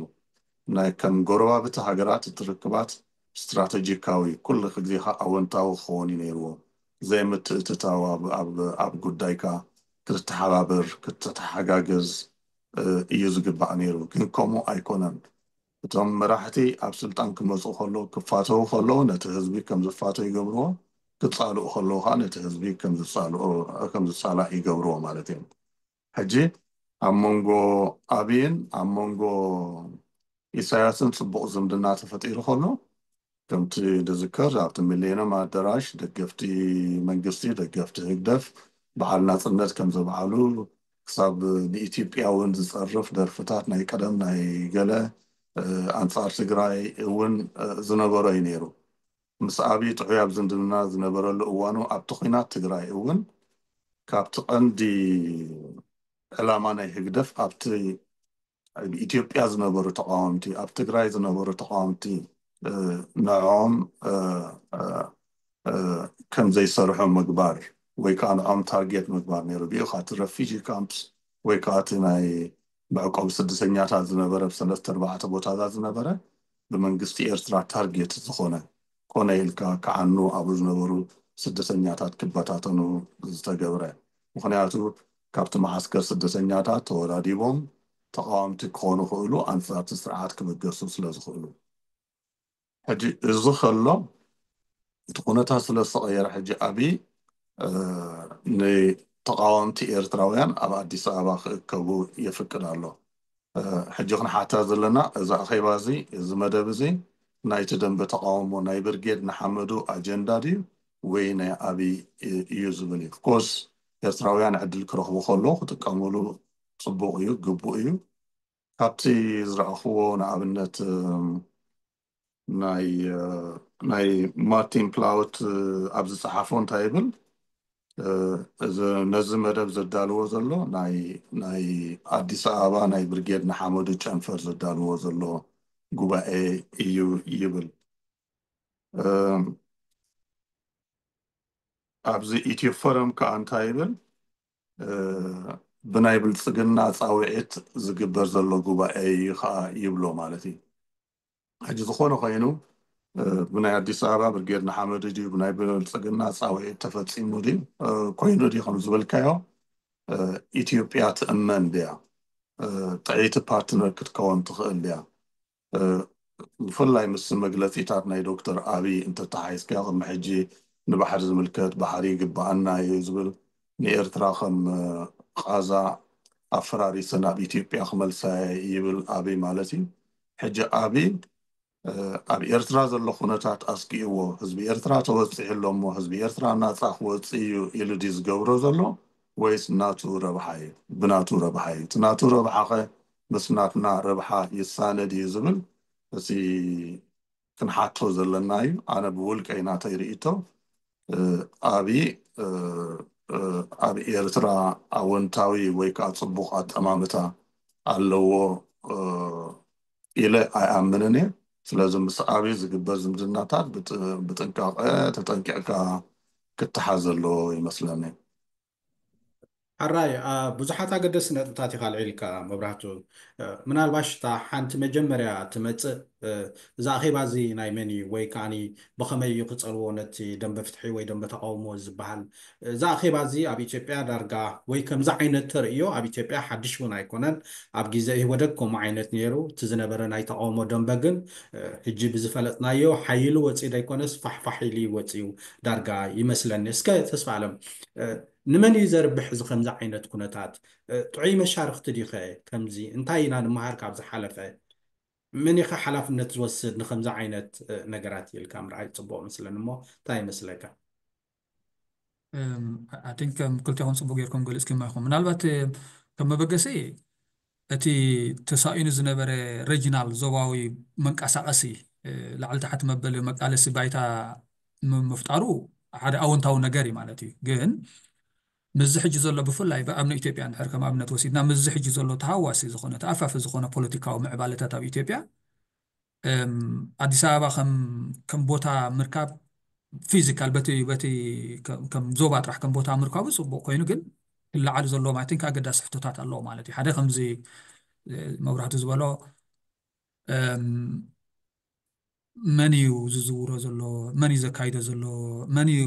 ናይ ከም ጎረባብቲ ሃገራት እቲ ርክባት ስትራተጂካዊ ኩሉ ግዜ ከዓ ኣወንታዊ ክኸውን እዩ ነይርዎ። ዘይምትእትታው ኣብ ጉዳይካ ክትተሓባበር ክትተሓጋገዝ እዩ ዝግባእ ነይሩ። ግን ከምኡ ኣይኮነን። እቶም መራሕቲ ኣብ ስልጣን ክመፁ ከለዉ ክፋተዉ ከለዉ ነቲ ህዝቢ ከም ዝፋተው ይገብርዎ፣ ክፃልኡ ከለዉ ከዓ ነቲ ህዝቢ ከም ዝፃላእ ይገብርዎ ማለት እዮም። ሕጂ ኣብ መንጎ ኣብይን ኣብ መንጎ ኢሳያስን ፅቡቕ ዝምድና ተፈጢሩ ከሎ ከምቲ ዝዝከር ኣብቲ ሚሌኒየም ኣደራሽ ደገፍቲ መንግስቲ ደገፍቲ ህግደፍ በዓል ናፅነት ከም ዘብዓሉ ክሳብ ንኢትዮጵያ እውን ዝፀርፍ ደርፍታት ናይ ቀደም ናይ ገለ ኣንፃር ትግራይ እውን ዝነበሮ እዩ ነይሩ። ምስ ኣብይ ጥዑይ ኣብ ዝምድና ዝነበረሉ እዋኑ ኣብቲ ኲናት ትግራይ እውን ካብቲ ቀንዲ ዕላማ ናይ ህግደፍ ኣብቲ ኣብ ኢትዮጵያ ዝነበሩ ተቃወምቲ ኣብ ትግራይ ዝነበሩ ተቃወምቲ ንዕኦም ከም ዘይሰርሑ ምግባር ወይ ከዓ ንዕኦም ታርጌት ምግባር ነይሩ። ብኡ ከዓ እቲ ረፊጂ ካምፕስ ወይ ከዓ እቲ ናይ መዕቆቢ ስደተኛታት ዝነበረ ብሰለስተ ኣርባዕተ ቦታታት ዝነበረ ብመንግስቲ ኤርትራ ታርጌት ዝኾነ ኮነ ኢልካ ክዓኑ ኣብኡ ዝነበሩ ስደተኛታት ክበታተኑ ዝተገብረ። ምክንያቱ ካብቲ መዓስከር ስደተኛታት ተወዳዲቦም ተቃወምቲ ክኾኑ ክእሉ ኣንፃርቲ ስርዓት ክበገሱ ስለ ዝኽእሉ። ሕጂ እዚ ከሎ እቲ ኩነታት ስለ ዝተቐየረ ሕጂ ኣብይ ንተቃወምቲ ኤርትራውያን ኣብ ኣዲስ ኣበባ ክእከቡ የፍቅድ ኣሎ። ሕጂ ክንሓታ ዘለና እዚ ኣኼባ እዚ እዚ መደብ እዚ ናይቲ ደንበ ተቃውሞ ናይ ብርጌድ ንሓመዱ ኣጀንዳ ድዩ ወይ ናይ ኣብይ እዩ ዝብል እዩ። ኦፍኮርስ ኤርትራውያን ዕድል ክረኽቡ ከለዉ ክጥቀምሉ ፅቡቕ እዩ፣ ግቡእ እዩ። ካብቲ ዝረኣኽዎ ንኣብነት ናይ ናይ ማርቲን ፕላውት ኣብ ዝፀሓፎ እንታይ ይብል? ነዚ መደብ ዘዳልዎ ዘሎ ናይ ኣዲስ ኣበባ ናይ ብርጌድ ንሓመዱ ጨንፈር ዘዳልዎ ዘሎ ጉባኤ እዩ ይብል። ኣብዚ ኢትዮ ፎረም ከዓ እንታይ ይብል? ብናይ ብልፅግና ፃውዒት ዝግበር ዘሎ ጉባኤ እዩ ከዓ ይብሎ ማለት እዩ። ሕጂ ዝኾነ ኮይኑ ብናይ ኣዲስ ኣበባ ብርጌድ ንሓመዱ ድዩ ብናይ ብልፅግና ፃውዒት ተፈፂሙ ድዩ ኮይኑ ድዩ ከም ዝበልካዮ ኢትዮጵያ ትእመን ድያ? ጥዕይቲ ፓርትነር ክትከውን ትኽእል ድያ? ብፍላይ ምስ መግለፂታት ናይ ዶክተር ኣብይ እንተተሓሒዝካ ቅድሚ ሕጂ ንባሕሪ ዝምልከት ባሕሪ ይግበኣና እዩ ዝብል ንኤርትራ ከም ቃዛ ኣፈራሪሰ ናብ ኢትዮጵያ ክመልሳ ይብል ኣብይ ማለት እዩ። ሕጂ ኣብይ ኣብ ኤርትራ ዘሎ ኩነታት ኣስጊእዎ ህዝቢ ኤርትራ ተወፂሑ ኣሎ እሞ ህዝቢ ኤርትራ ናፃ ክወፅእ እዩ ኢሉ ድዩ ዝገብሮ ዘሎ ወይስ ናቱ ረብሓ እዩ? ብናቱ ረብሓ እዩ። እቲ ናቱ ረብሓ ኸ ምስ ናትና ረብሓ ይሳነ ድዩ ዝብል እቲ ክንሓቶ ዘለና እዩ። ኣነ ብውልቀይ ናተይ ርእይቶ እ፣ ኣብይ እ፣ እ፣ ኣብ ኤርትራ ኣወንታዊ ወይ ከዓ ፅቡቕ ኣጠማምታ ኣለዎ እ፣ ኢለ ኣይኣምንን እየ። ስለዚ ምስ ኣብይ ዝግበር ዝምድናታት ብጥ- ብጥንቃቐ ተጠንቂቕካ ክትሓዝ ዘለዎ ይመስለኒ። ሕራይ ኣ፣ ብዙሓት ኣገደስቲ ነጥብታት ኢኻ ኣልዒልካ መብራህቱ። እ፣ ምናልባሽ እታ ሓንቲ መጀመርያ ትመጽእ እ፣ እዚ ኣኼባ እዚ ናይ መን እዩ ወይ ከዓኒ ብኸመይ እዩ ክጸልዎ ነቲ ደንበ ፍትሒ ወይ ደንበ ተቃውሞ ዝበሃል? እዚ ኣኼባ እዚ ኣብ ኢትዮጵያ ዳርጋ ወይ ከምዚ ዓይነት ተርእዮ ኣብ ኢትዮጵያ ሓድሽ እውን ኣይኮነን። ኣብ ግዜ ኢህወደግ ከምኡ ዓይነት ነይሩ። እቲ ዝነበረ ናይ ተቃውሞ ደንበ ግን እ፣ ሕጂ ብዝፈለጥናዮ ሓይሉ ወፂኡ ዘይኮነስ ፋሕፋሕ ኢሉ ወፂኡ ዳርጋ ይመስለኒ። እስከ ተስፋ ኣለም እ፣ ንመን እዩ ዘርብሕ እዚ ከምዚ ዓይነት ኩነታት? እ፣ ጥዑይ መሻርክቲ ዲኸ ከምዚ? እንታይ ኢና ንመሃር ካብ ዝሓለፈ? መን ኢኸ ሓላፍነት ዝወስድ ንከምዚ ዓይነት እ፣ ነገራት ኢልካ ምርኣይ ፅቡቅ መስለኒ እሞ እንታይ ይመስለካ? ኣይ ቲንክ ከም ክልቴኹም ፅቡቅ ጌርኩም ገሊፅኩም ኢኹም። ምናልባት እ፣ ከም መበገሲ እቲ ተሳኢኑ ዝነበረ ሬጂናል ዞባዊ መንቀሳቀሲ እ፣ ላዕሊ ታሕቲ መበሊ መቃለሲ ባይታ ም- ምፍጣሩ ሓደ ኣወንታዊ ነገር እዩ ማለት እዩ። ግን ምስዚ ሕጂ ዘሎ ብፍላይ ብኣብነ ኢትዮጵያ እንድሕር ከም ኣብነት ወሲድና ምስዚ ሕጂ ዘሎ ተሃዋሲ ዝኾነ ተኣፋፊ ዝኾነ ፖለቲካዊ ምዕባለታት ኣብ ኢትዮጵያ እም፣ ኣዲስ ኣበባ ከም ከም ቦታ ምርካብ ፊዚካል በቲ በቲ ከም ከም ዞባ ጥራሕ ከም ቦታ ምርካቡ ፅቡቅ ኮይኑ ግን ክለዓሉ ዘለዎም ኣይ ቲንክ ኣገዳሲ ሕቶታት ኣለዎ ማለት እዩ። ሓደ ከምዚ እ፣ መብራህቱ ዝበሎ እም፣ መን እዩ ዝዝውሮ ዘሎ፣ መን እዩ ዘካይዶ ዘሎ፣ መን እዩ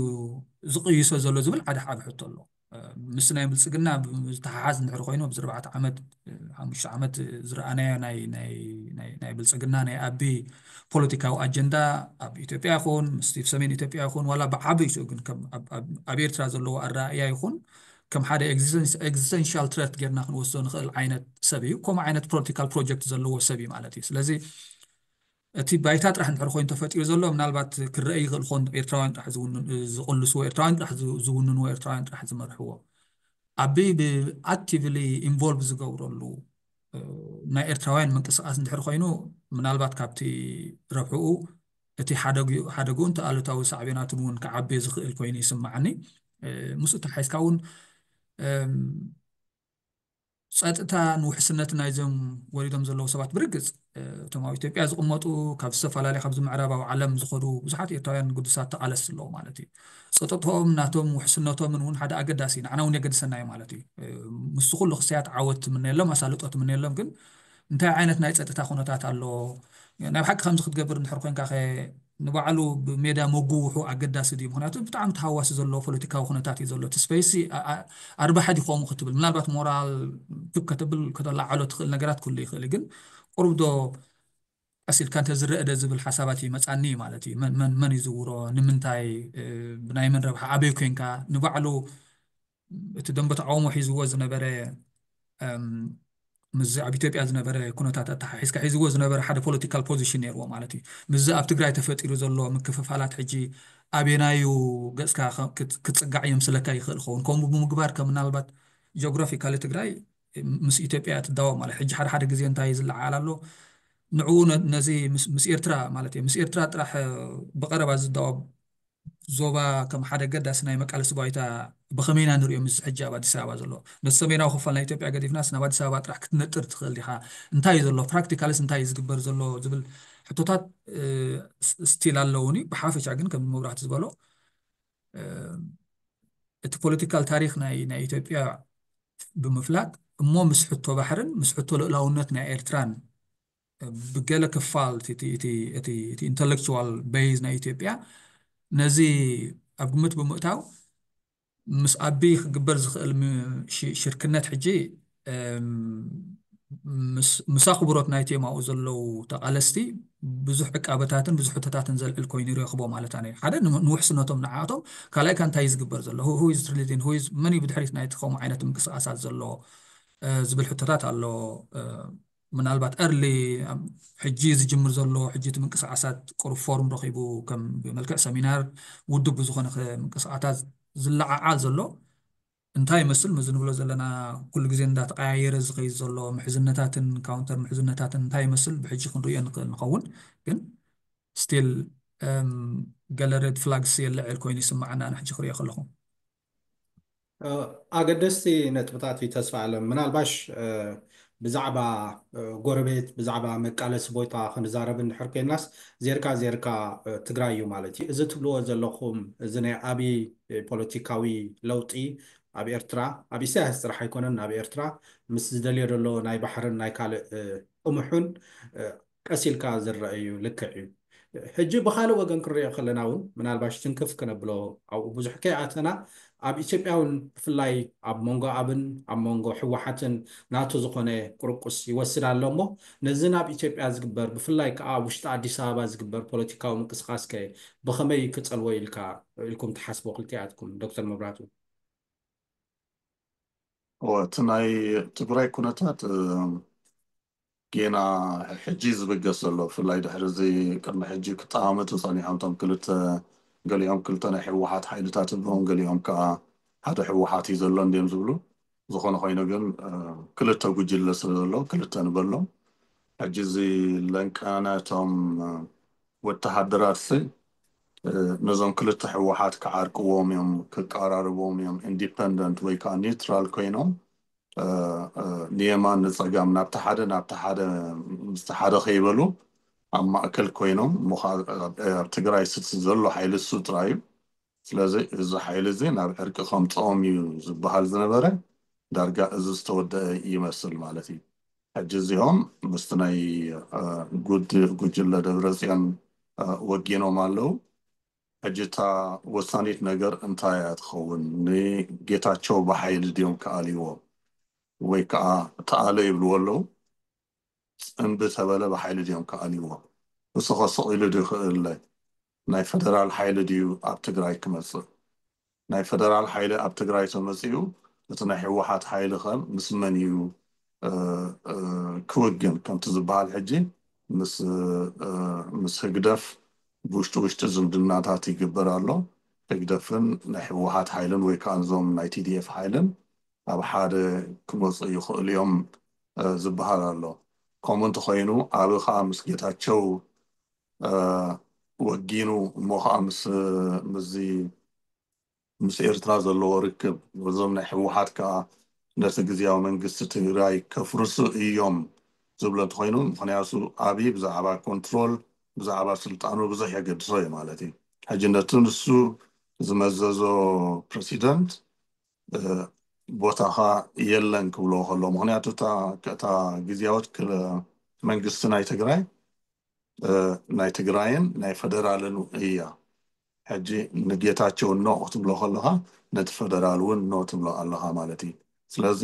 ዝቕይሶ ዘሎ ዝብል ሓደ ዓቢ ሕቶ ኣሎ። እ፣ ምስ ናይ ብልፅግና ብ- ዝተሓሓዝ እንድሕር ኮይኑ ኣብዚ ኣርባዕተ ዓመት እ፣ ሓሙሽተ ዓመት ዝረኣናዮ ናይ ናይ ናይ ናይ ብልፅግና ናይ ኣቢ ፖለቲካዊ ኣጀንዳ ኣብ ኢትዮጵያ ይኹን ምስቲ ሰሜን ኢትዮጵያ ይኹን ዋላ ብዓብይኡ ግን ከም ኣብ- ኣብ- ኣብ ኤርትራ ዘለዎ ኣረኣእያ ይኹን ከም ሓደ ኤግዚስተንሻል ትረት ጌርና ክንወስዶ ንኽእል ዓይነት ሰብ እዩ። ከምኡ ዓይነት ፖለቲካል ፕሮጀክት ዘለዎ ሰብ እዩ ማለት እዩ። ስለዚ እቲ ባይታ ጥራሕ እንድሕር ኮይኑ ተፈጢሩ ዘሎ ምናልባት ክረአ ይኽእል ኾን ኤርትራውያን ጥራሕ ዝውንን- ዝቕልስዎ ኤርትራውያን ጥራሕ ዝ- ዝውንንዎ ኤርትራውያን ጥራሕ ዝመርሕዎ ኣቢ ብኣክቲቭሊ ኢንቮልቭ ዝገብረሉ እ፣ ናይ ኤርትራውያን ምንቅስቃስ እንድሕር ኮይኑ ምናልባት ካብቲ ረብሕኡ እቲ ሓደጉ- ሓደጉ እንተ ኣሉታዊ ሳዕቤናቱን እውን ክዓቢ ዝኽእል ኮይኑ ይስማዓኒ። እ፣ ምስኡ ተሓይዝካ እውን እም፣ ጸጥታን ውሕስነትን ናይዞም ወሪዶም ዘለዉ ሰባት ብርግጽ እ፣ እቶም ኣብ ኢትዮጵያ ዝቕመጡ ካብ ዝተፈላለዩ ካብዚ ምዕራባዊ ዓለም ዝኸዱ ብዙሓት ኤርትራውያን ግዱሳት ተቓለስቲ ኣለዉ ማለት እዩ። ጸጥታኦም ናቶም ውሕስነቶምን እውን ሓደ ኣገዳሲ ንዓና እውን የገድሰና እዩ ማለት እዩ። እ፣ ምስ ኩሉ ክስያት ዓወት ትምነየሎም ኣሳልጦ ትምነየሎም ግን እንታይ ዓይነት ናይ ጸጥታ ኩነታት ኣሎ? ናይ ብሓቂ ከምዚ ክትገብር እንድሕር ኮንካ ኸ ንባዕሉ ብሜዳ መጉውሑ ኣገዳሲ ድዩ? ምክንያቱ ብጣዕሚ ተሃዋሲ ዘሎ ፖለቲካዊ ኩነታት እዩ ዘሎ። እቲ ስፔስ ኣርባሒ ድዩ ከምኡ ክትብል ምናልባት ሞራል ክብ ከተብል ከተላዓሎ ትኽእል ነገራት ኩሉ ይኽእል እዩ። ግን ቁሩብ ዶ ቀስ ኢልካ እንተዝረአ ደ ዝብል ሓሳባት ይመፃኒ ማለት እዩ። መን መን መን ይዝውሮ ንምንታይ እ፣ ብናይ መን ረብሓ ኣበይ ኮንካ ንባዕሉ እቲ ደንበ ተቃውሞ ሒዝዎ ዝነበረ እም፣ ምስዚ ኣብ ኢትዮጵያ ዝነበረ ኩነታት ኣተሓሒዝካ ሒዝዎ ዝነበረ ሓደ ፖለቲካል ፖዚሽን ነይርዎ ማለት እዩ። ምስዚ ኣብ ትግራይ ተፈጢሩ ዘሎ ምክፍፋላት ሕጂ ኣበየናዩ ገፅካ ከ- ክት- ክትፅጋዕ የምስለካ ይኽእል ኸውን። ከምኡ ብምግባር ከም ምናልባት ጂኦግራፊካሊ ትግራይ ምስ ኢትዮጵያ እያ ትዳወብ ማለት ሕጂ ሓደ ሓደ ግዜ እንታይ ዝለዓል ኣሎ ንዕኡ ነ- ነዚ ምስ ምስ ኤርትራ ማለት እዩ ምስ ኤርትራ ጥራሕ ብቀረባ ዝዳወብ ዞባ ከም ሓደ ገዳሲ ናይ መቃለሲ ባይታ ብኸመይ ኢና ንሪኦ ምስ ሕጂ ኣብ ኣዲስ ኣበባ ዘሎ ነቲ ሰሜናዊ ክፋል ናይ ኢትዮጵያ ገዲፍናስ ናብ ኣዲስ ኣበባ ጥራሕ ክትነጥር ትኽእል ዲኻ እንታይ እዩ ዘሎ ፕራክቲካልስ እንታይ እዩ ዝግበር ዘሎ ዝብል ሕቶታት ስቲል ኣለውኒ ብሓፈሻ ግን ከም መብራህቲ ዝበሎ እቲ ፖለቲካል ታሪክ ናይ ናይ ኢትዮጵያ ብምፍላጥ እሞ ምስ ሕቶ ባሕርን ምስ ሕቶ ልእላውነት ናይ ኤርትራን ብገለ ክፋል እቲ ኢንተሌክቹዋል ቤዝ ናይ ኢትዮጵያ ነዚ ኣብ ግምት ብምእታው ምስ ኣቢ ክግበር ዝኽእል ሽርክነት ሕጂ ምስ ኣኽብሮት ናይ ቴማኡ ዘለዉ ተቓለስቲ ብዙሕ ዕቃበታትን ብዙሕ ሕቶታትን ዘልዕል ኮይኑ ይረኽቦ ማለት ኣነ ሓደ ንውሕስነቶም ንዓኣቶም ካልኣይ ከ እንታይ ዝግበር ዘሎ መን እዩ ብድሕሪት ናይ ትኸሙ ዓይነት ምንቅስቃሳት ዘሎ ዝብል ሕቶታት ኣሎ ምናልባት early ሕጂ ዝጅምር ዘሎ ሕጂ እቲ ምንቅስቃሳት ቁሩብ ፎርም ረኺቡ ከም ብመልክዕ ሰሚናር ውድብ ብዝኾነ ምንቅስቃሳት ዝለዓዓል ዘሎ እንታይ ይመስል ምዚ ንብሎ ዘለና ኩሉ ግዜ እንዳተቀያየረ ዝኸይድ ዘሎ ምሕዝነታትን ካውንተር ምሕዝነታትን እንታይ ይመስል ብሕጂ ክንርእዮ ንኽእል ንኸውን ግን ስቲል እም፣ ገለ ሬድ ፍላግስ የለዕል ኮይኑ ይስምዓና፣ ኣነ ሕጂ ክሪኦ ከለኹ። እ፣ ኣገደስቲ ነጥብታት እዩ ተስፋ ኣለም። ምናልባሽ፣ እ፣ ብዛዕባ፣ እ፣ ጎረቤት፣ ብዛዕባ መቃለሲ ቦታ ክንዛረብ እንድሕር ኮይናስ፣ ዜርካ ዜርካ፣ እ፣ ትግራይ እዩ ማለት እዩ። እዚ ትብልዎ ዘለኹም፣ እዚ ናይ ኣብይ፣ እ፣ ፖለቲካዊ ለውጢ ኣብ ኤርትራ፣ ኣብ ኢሳያስ ጥራሕ ኣይኮነን፣ ኣብ ኤርትራ ምስ ዝደልዮ ዘሎ ናይ ባሕርን ናይ ካልእ፣ እ፣ ጥሙሑን፣ እ፣ ቀስ ኢልካ ዝረአ እዩ፣ ልክዕ እዩ። ሕጂ ብኻልእ ወገን ክንሪኦ ከለና እውን ምናልባሽ ትንክፍ ክነብሎ ኣብኡ ብዙሕ ከይኣተና ኣብ ኢትዮጵያ እውን ብፍላይ ኣብ መንጎ ኣብን ኣብ መንጎ ህወሓትን ናቱ ዝኾነ ቁርቁስ ይወስድ ኣሎ እሞ ነዚ ናብ ኢትዮጵያ ዝግበር ብፍላይ ከዓ ኣብ ውሽጢ ኣዲስ ኣበባ ዝግበር ፖለቲካዊ ምንቅስቃስ ከ ብኸመይ ክፀልዎ ኢልካ ኢልኩም ትሓስቦ ክልቲኣትኩም ዶክተር መብራቱ? እወ፣ እቲ ናይ ትግራይ ኩነታት እ፣ ጌና ሕጂ ዝብገስ ዘሎ ብፍላይ ድሕሪ እዚ ቅድሚ ሕጂ ክጠማመቱ ጸኒሖም እቶም ክልተ ገሊኦም ክልተ ናይ ህወሓት ሓይልታት ኣለዎም ገሊኦም ከዓ ሓደ ህወሓት እዩ ዘሎ እንድዮም ዝብሉ። ዝኾነ ኮይኑ ግን እ፣ ክልተ ጉጅለ ስለ ዘሎ ክልተ ንበሎም። ሕጂ እዚ ለንቃና እቶም እ፣ ወተሃደራት ሲ እ፣ ነዞም ክልተ ህወሓት ክዓርቅዎም እዮም፣ ክቀራርብዎም እዮም። ኢንዲፐንደንት ወይ ከዓ ኒውትራል ኮይኖም እ፣ እ፣ ንየማን ንፀጋም ናብቲ ሓደ ናብቲ ሓደ ምስቲ ሓደ ከይበሉ ኣብ ማእከል ኮይኖም እሞ ከዓ ኣብ ኣብ ትግራይ ስቲ ዘሎ ሓይሊ እሱ ጥራይ እዩ። ስለዚ እዚ ሓይሊ እዚ ናብ ዕርቂ ከምፅኦም እዩ ዝበሃል ዝነበረ ዳርጋ እዚ ዝተወደአ ይመስል ማለት እዩ። ሕጂ እዚኦም ምስቲ ናይ እ፣ ጉድ ጉጅለ ደብረፅዮን እ፣ ወጊኖም ኣለዉ። ሕጂ እታ ወሳኒት ነገር እንታይ እያ ትኸውን? ንጌታቸው ብሓይሊ ድዮም ክኣልይዎ ወይ ከዓ ተኣለ ይብልዎ ኣለዉ? ፅንቢ ተበለ ብሓይሊ ድዮም ክኣልይዎ? እሱ ከስቕ ኢሉ ድዩ ክእለ? ናይ ፈደራል ሓይሊ ድዩ ኣብ ትግራይ ክመፅእ? ናይ ፈደራል ሓይሊ ኣብ ትግራይ ተመፂኡ እቲ ናይ ህወሓት ሓይሊ ከ ምስ መን እዩ እ፣ እ፣ ክውግን? ከምቲ ዝበሃል ሕጂ ምስ እ፣ ምስ ህግደፍ ብውሽጢ ውሽጢ ዝምድናታት ይግበር ኣሎ። ህግደፍን ናይ ህወሓት ሓይልን ወይ ከዓ እዞም ናይ ቲ ዲ ኤፍ ሓይልን ኣብ ሓደ ክመፁ ይኽእሉ እዮም እ፣ ዝበሃል ኣሎ። ከምኡ እንተኾይኑ ኣብ ከዓ ምስ ጌታቸው እ፣ ወጊኑ እሞ ከዓ ምስ ምስዚ ምስ ኤርትራ ዘለዎ ርክብ እዞም ናይ ህወሓት ከዓ ነቲ ግዝያዊ መንግስቲ ትግራይ ከፍርሱ እዮም ዝብሎ እንተኮይኑ ምክንያቱ ኣብይ ብዛዕባ ኮንትሮል ብዛዕባ ስልጣኑ ብዙሕ የገድሶ እዩ ማለት እዩ። ሕጂ ነቲ ንሱ ዝመዘዞ ፕረሲደንት እ፣ ቦታኻ የለን ክብሎ ከሎ ምክንያቱ እታ እታ ግዝያዊት ክለ- መንግስቲ ናይ ትግራይ እ፣ ናይ ትግራይን ናይ ፈደራልን እያ። ሕጂ ንጌታቸው ኖ ክትብሎ ከለኻ ነቲ ፈደራል እውን ኖ ትብሎ ኣለኻ ማለት እዩ። ስለዚ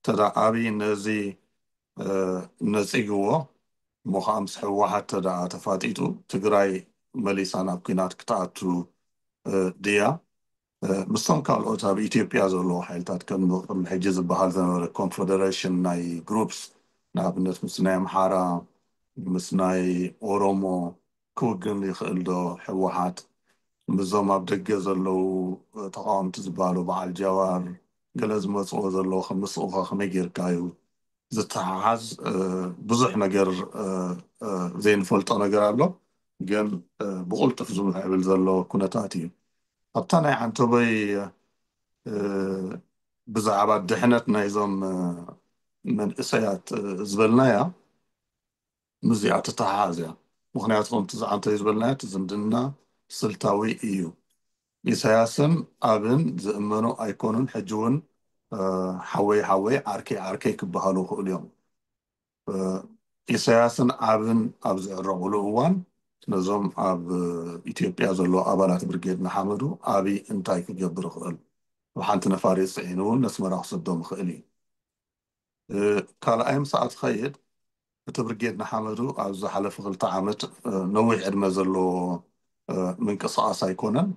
ተዳ ኣብይ ነዚ እ፣ ነፂግዎ እሞ ከዓ ምስ ህወሓት ተደኣ ተፋጢጡ ትግራይ መሊሳ ናብ ኲናት ክትኣቱ እ፣ ድያ? እ፣ ምስቶም ካልኦት ኣብ ኢትዮጵያ ዘለዉ ሓይልታት ከም ቅድሚ ሕጂ ዝበሃል ዝነበረ ኮንፈደሬሽን ናይ ግሩፕስ ንኣብነት ምስ ናይ ኣምሓራ ምስ ናይ ኦሮሞ ክውግን ይኽእል ዶ? ህወሓት ምስዞም ኣብ ደገ ዘለዉ እ፣ ተቃወምቲ ዝበሃሉ በዓል ጃዋር ገለ ዝመፅዎ ዘለዉ ከም ምስኡ ከ ከመይ ጌርካ እዩ ዝተሓሓዝ እ፣ ብዙሕ ነገር እ፣ እ፣ ዘይንፈልጦ ነገር ኣሎ። ግን እ፣ ብቕልጡፍ ዝምዕብል ዘሎ ኩነታት እዩ። ኣብታ ናይ ዓንተቦይ እ፣ ብዛዕባ ድሕነት ናይዞም እ፣ መንእሰያት እ፣ ዝበልናያ ምስዚኣ ትተሓሓዝ እያ። ምክንያቱ ከምቲ ዝዓንተቦይ ዝበልናዮ እቲ ዝምድና ስልታዊ እዩ። ኢሳያስን ኣብን ዝእመኑ ኣይኮኑን። ሕጂ እውን እ፣ ሓወይ ሓወይ ዓርከይ ዓርከይ ክበሃሉ ይኽእሉ እዮም። እ፣ ኢሳያስን ኣብን ኣብ ዝዕረቑሉ እዋን ነዞም ኣብ እ፣ ኢትዮጵያ ዘለዉ ኣባላት ብርጌድ ንሓመዱ ኣብይ እንታይ ክገብር ይኽእል? ብሓንቲ ነፋሪት ፅዒኑ እውን ነስመራ ክሰዶም ይኽእል እዩ። እ፣ ካልኣይ ምስኣ ትኸይድ እቲ ብርጌድ ንሓመዱ ኣብ ዝሓለፈ ክልተ ዓመት እ፣ ነዊሕ ዕድመ ዘለዎ እ፣ ምንቅስቓስ ኣይኮነን።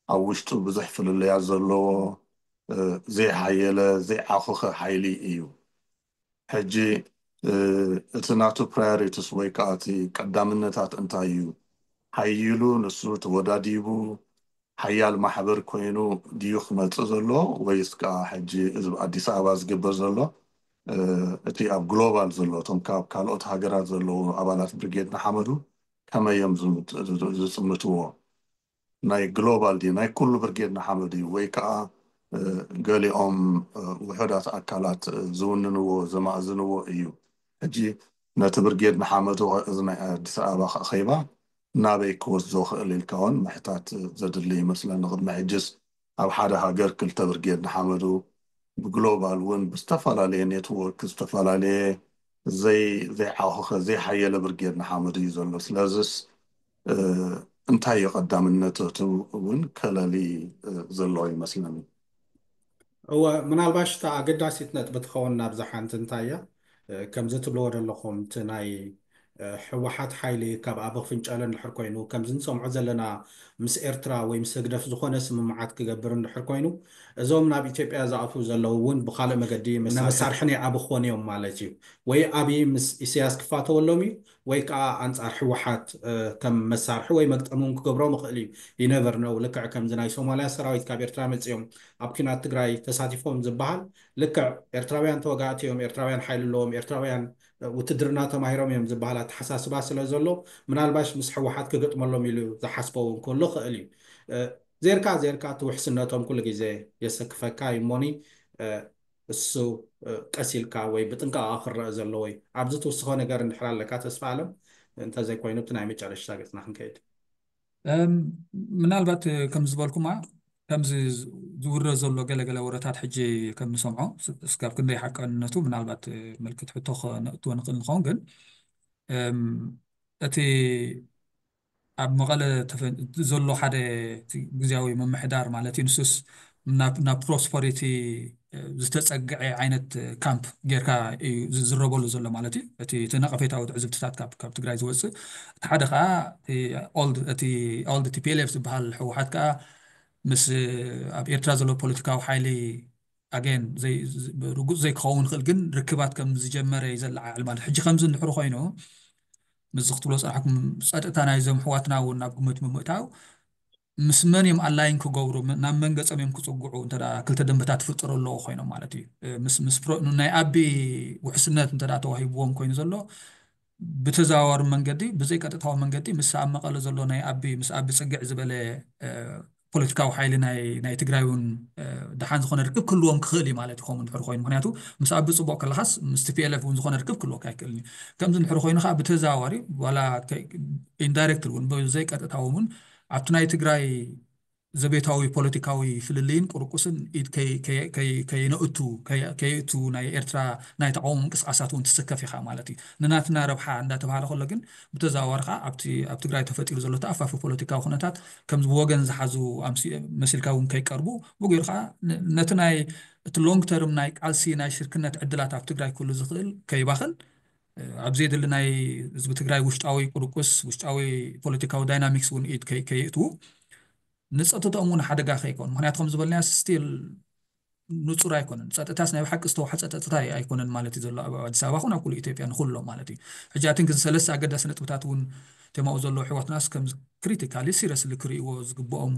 ኣብ ውሽጡ ብዙሕ ፍልልያት ዘለዎ እ፣ ዘይሓየለ ዘይዓኹኸ ሓይሊ እዩ። ሕጂ እ፣ እቲ ናቱ ፕራዮሪቲስ ወይ ከዓ እቲ ቀዳምነታት እንታይ እዩ? ሓይሉ ንሱ ተወዳዲቡ ሓያል ማሕበር ኮይኑ ድዩ ክመፅእ ዘሎ ወይስ ከዓ ሕጂ እዚ ኣብ ኣዲስ ኣበባ ዝግበር ዘሎ እ፣ እቲ ኣብ ግሎባል ዘሎ እቶም ካብ ካልኦት ሃገራት ዘለዉ ኣባላት ብሪጌድ ንሓመዱ ከመይ እዮም ዝምት- ዝጥምትዎ? ናይ ግሎባል ድዩ? ናይ ኩሉ ብርጌድ ንሓመዱ እዩ? ወይ ከዓ ገሊኦም ውሑዳት ኣካላት ዝውንንዎ፣ ዘማእዝንዎ እዩ? ሕጂ ነቲ ብርጌድ ንሓመዱ እዚ ናይ ኣዲስ ኣበባ ኣኼባ ናበይ ክወስዶ ክእል ኢልካ እውን ምሕታት ዘድሊ ይመስለኒ። ቅድሚ ሕጅስ ኣብ ሓደ ሃገር ክልተ ብርጌድ ንሓመዱ ብግሎባል እውን ብዝተፈላለየ ኔትወርክ ዝተፈላለየ ዘይ ዘይዓኹኸ ዘይሓየለ ብርጌድ ንሓመዱ እዩ ዘሎ። ስለዝስ እንታይ እዩ ቀዳምነቱ እውን ከለሊ ዘለዎ ይመስለኒ። እወ፣ ምናልባሽ እታ ኣገዳሲት ነጥቢ ትኸውን ናብዛ ሓንቲ እንታይ እያ? ከምዚ ትብልዎ ዘለኹም እቲ ናይ ህወሓት ሓይሊ ካብ ኣብ ክፍንጨለ እንድሕር ኮይኑ ከምዚ ንሰምዖ ዘለና ምስ ኤርትራ ወይ ምስ ህግደፍ ዝኾነ ስምምዓት ክገብር እንድሕር ኮይኑ እዞም ናብ ኢትዮጵያ ዝኣትዉ ዘለዉ እውን ብካልእ መገዲ መሳርሒ ናይ ኣብ ክኾን እዮም ማለት እዩ። ወይ ኣብይ ምስ ኢሳያስ ክፋተወሎም እዩ ወይ ከዓ ኣንጻር ህወሓት ከም መሳርሒ ወይ መግጠሚ እውን ክገብሮም ይኽእል እዩ። You never know። ልክዕ ከምዚ ናይ ሶማልያ ሰራዊት ካብ ኤርትራ መፂኦም ኣብ ኲናት ትግራይ ተሳቲፎም ዝበሃል ልክዕ ኤርትራውያን ተወጋእቲ እዮም፣ ኤርትራውያን ሓይሊ ኣለዎም፣ ኤርትራውያን ውትድርና ተማሂሮም እዮም ዝበሃል ኣተሓሳስባ ስለ ዘሎ ምናልባሽ ምስ ህወሓት ክገጥመሎም ኢሉ ዝሓስቦ እውን ክህሉ ይኽእል እዩ። ዜርካ ዜርካ እቲ ውሕስነቶም ኩሉ ግዜ የሰክፈካ እዩ እሞኒ እሱ ቀስ ኢልካ ወይ ብጥንቃቐ ክረአ ዘለዎ እዩ። ኣብዚ ትውስኾ ነገር እንድሕር ኣለካ ተስፋ ኣለም፣ እንተዘይኮይኑ እቲ ናይ መጨረሽታ ገፅና ክንከይድ። ምናልባት ከም ዝበልኩማ ከምዚ ዝውረ ዘሎ ገለገለ ወረታት ሕጂ ከም ንሰምዖ እስካብ ክንደይ ሓቀነቱ ምናልባት ምልክት ሕቶ ከነእትዎ ንኽእል ንኸውን፣ ግን እቲ ኣብ መቐለ ዘሎ ሓደ ግዝያዊ ምምሕዳር ማለት እዩ። ንሱስ ናብ ፕሮስፐሪቲ ዝተፀግዐ ዓይነት ካምፕ ጌርካ እዩ ዝዝረበሉ ዘሎ ማለት እዩ። እቲ ነቐፌታዊ ትዕዝብትታት ካብ ትግራይ ዝወፅእ እቲ ሓደ ከዓ እቲ ኦልድ ቲ ፒ ኤል ኤፍ ዝበሃል ህወሓት ከዓ ምስ ኣብ ኤርትራ ዘሎ ፖለቲካዊ ሓይሊ ኣገን ርጉፅ ዘይክኸውን ይኽእል፣ ግን ርክባት ከም ዝጀመረ እዩ ዘለዓዕል ማለት። ሕጂ ከምዚ እንድሕር ኮይኑ ምስዚ ክትብሎ ዝፀናሕኩም ፀጥታ ናይዞም ኣሕዋትና እውን ናብ ግምት ብምእታው ምስ መን እዮም ኣላይን ክገብሩ፣ ናብ መን ገፆም እዮም ክፅግዑ እንተ ክልተ ደንበታት ትፍጠሩ ኣለዎ ኮይኖም ማለት እዩ። ናይ ኣቢ ውሕስነት እንተ ተዋሂብዎም ኮይኑ ዘሎ ብተዘዋዋሪ መንገዲ ብዘይቀጥታዊ መንገዲ ምስ ኣብ መቐለ ዘሎ ናይ ኣቢ ምስ ኣቢ ፅግዕ ዝበለ ፖለቲካዊ ሓይሊ ናይ ትግራይ እውን ደሓን ዝኾነ ርክብ ክህልዎም ክኽእል እዩ ማለት ይኸውን ድሕር ኮይኑ። ምክንያቱ ምስ ኣቢ ፅቡቅ ከለኻስ ምስ ቲ ፒ ኤል ኤፍ እውን ዝኾነ ርክብ ክህልወካ ኣይክእልን እዩ። ከምዚ ድሕር ኮይኑ ከዓ ብተዘዋዋሪ ዋላ ኢንዳይሬክት እውን ብዘይቀጥታዊ እውን ኣብቲ ናይ ትግራይ ዘቤታዊ ፖለቲካዊ ፍልልይን ቁርቁስን ኢድ ከይነእቱ ከየእቱ ናይ ኤርትራ ናይ ተቃውሞ ምንቅስቃሳት እውን ትስከፍ ኢኻ ማለት እዩ። ንናትና ረብሓ እንዳተባሃለ ከሎ ግን ብተዘዋዋሪ ከዓ ኣብቲ ኣብ ትግራይ ተፈጢሩ ዘሎ ተኣፋፊ ፖለቲካዊ ኩነታት ከም ብወገን ዝሓዙ መሲልካ እውን ከይቀርቡ ብገይሩ ከዓ ነቲ ናይ እቲ ሎንግ ተርም ናይ ቃልሲ ናይ ሽርክነት ዕድላት ኣብ ትግራይ ክህሉ ዝኽእል ከይባኽን ኣብ ዘየድሊ ናይ ህዝቢ ትግራይ ውሽጣዊ ቁርቁስ ውሽጣዊ ፖለቲካዊ ዳይናሚክስ እውን ኢድ ከየእትዉ ንፀጥተኦም እውን ሓደጋ ከይኮን። ምክንያቱ ከም ዝበልናዮ ስቲል ንፁር ኣይኮነን። ፀጥታስ ናይ ብሓቂ ዝተዋሕፀ ፀጥታ ኣይኮነን ማለት እዩ ዘሎ ኣብ ኣዲስ ኣበባ ኹን ኣብ ኩሉ ኢትዮጵያ ንኩሎም ማለት እዩ። ሕጂ ኣቲንክ እዚ ሰለስተ ኣገዳሲ ነጥብታት እውን ቴማኡ ዘለዉ ኣሕዋትናስ ከም ክሪቲካሊ ሲሪየስሊ ክርእይዎ ዝግብኦም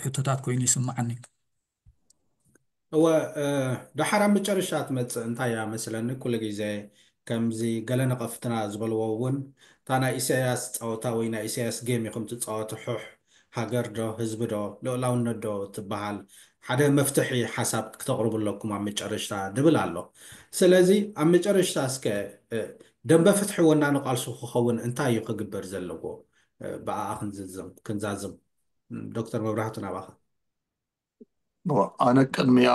ሕቶታት ኮይኑ ይስምዓኒ። እወ፣ ዳሓር ኣብ መጨረሻ ትመፅእ እንታይ እያ መስለኒ ኩሉ ግዜ ከምዚ ገለ ነቐፍትና ዝበልዎ እውን እታ ናይ ኢሳያስ ፃወታ ወይ ናይ ኢሳያስ ጌም ኢኹም ትፃወቱ ሑሕ ሃገር ዶ ህዝቢ ዶ ልኡላውነት ዶ ትበሃል ሓደ መፍትሒ ሓሳብ ክተቕርቡ ኣለኩም ኣብ መጨረሽታ ድብል ኣሎ። ስለዚ ኣብ መጨረሽታ እስከ ደንበ ፍትሒ ወናኒ ቃልሱ ክኸውን እንታይ እዩ ክግበር ዘለዎ? ብኣኣ ክንዛዝም ዶክተር መብራህቱ ናባኻ። ኣነ ቅድሚኣ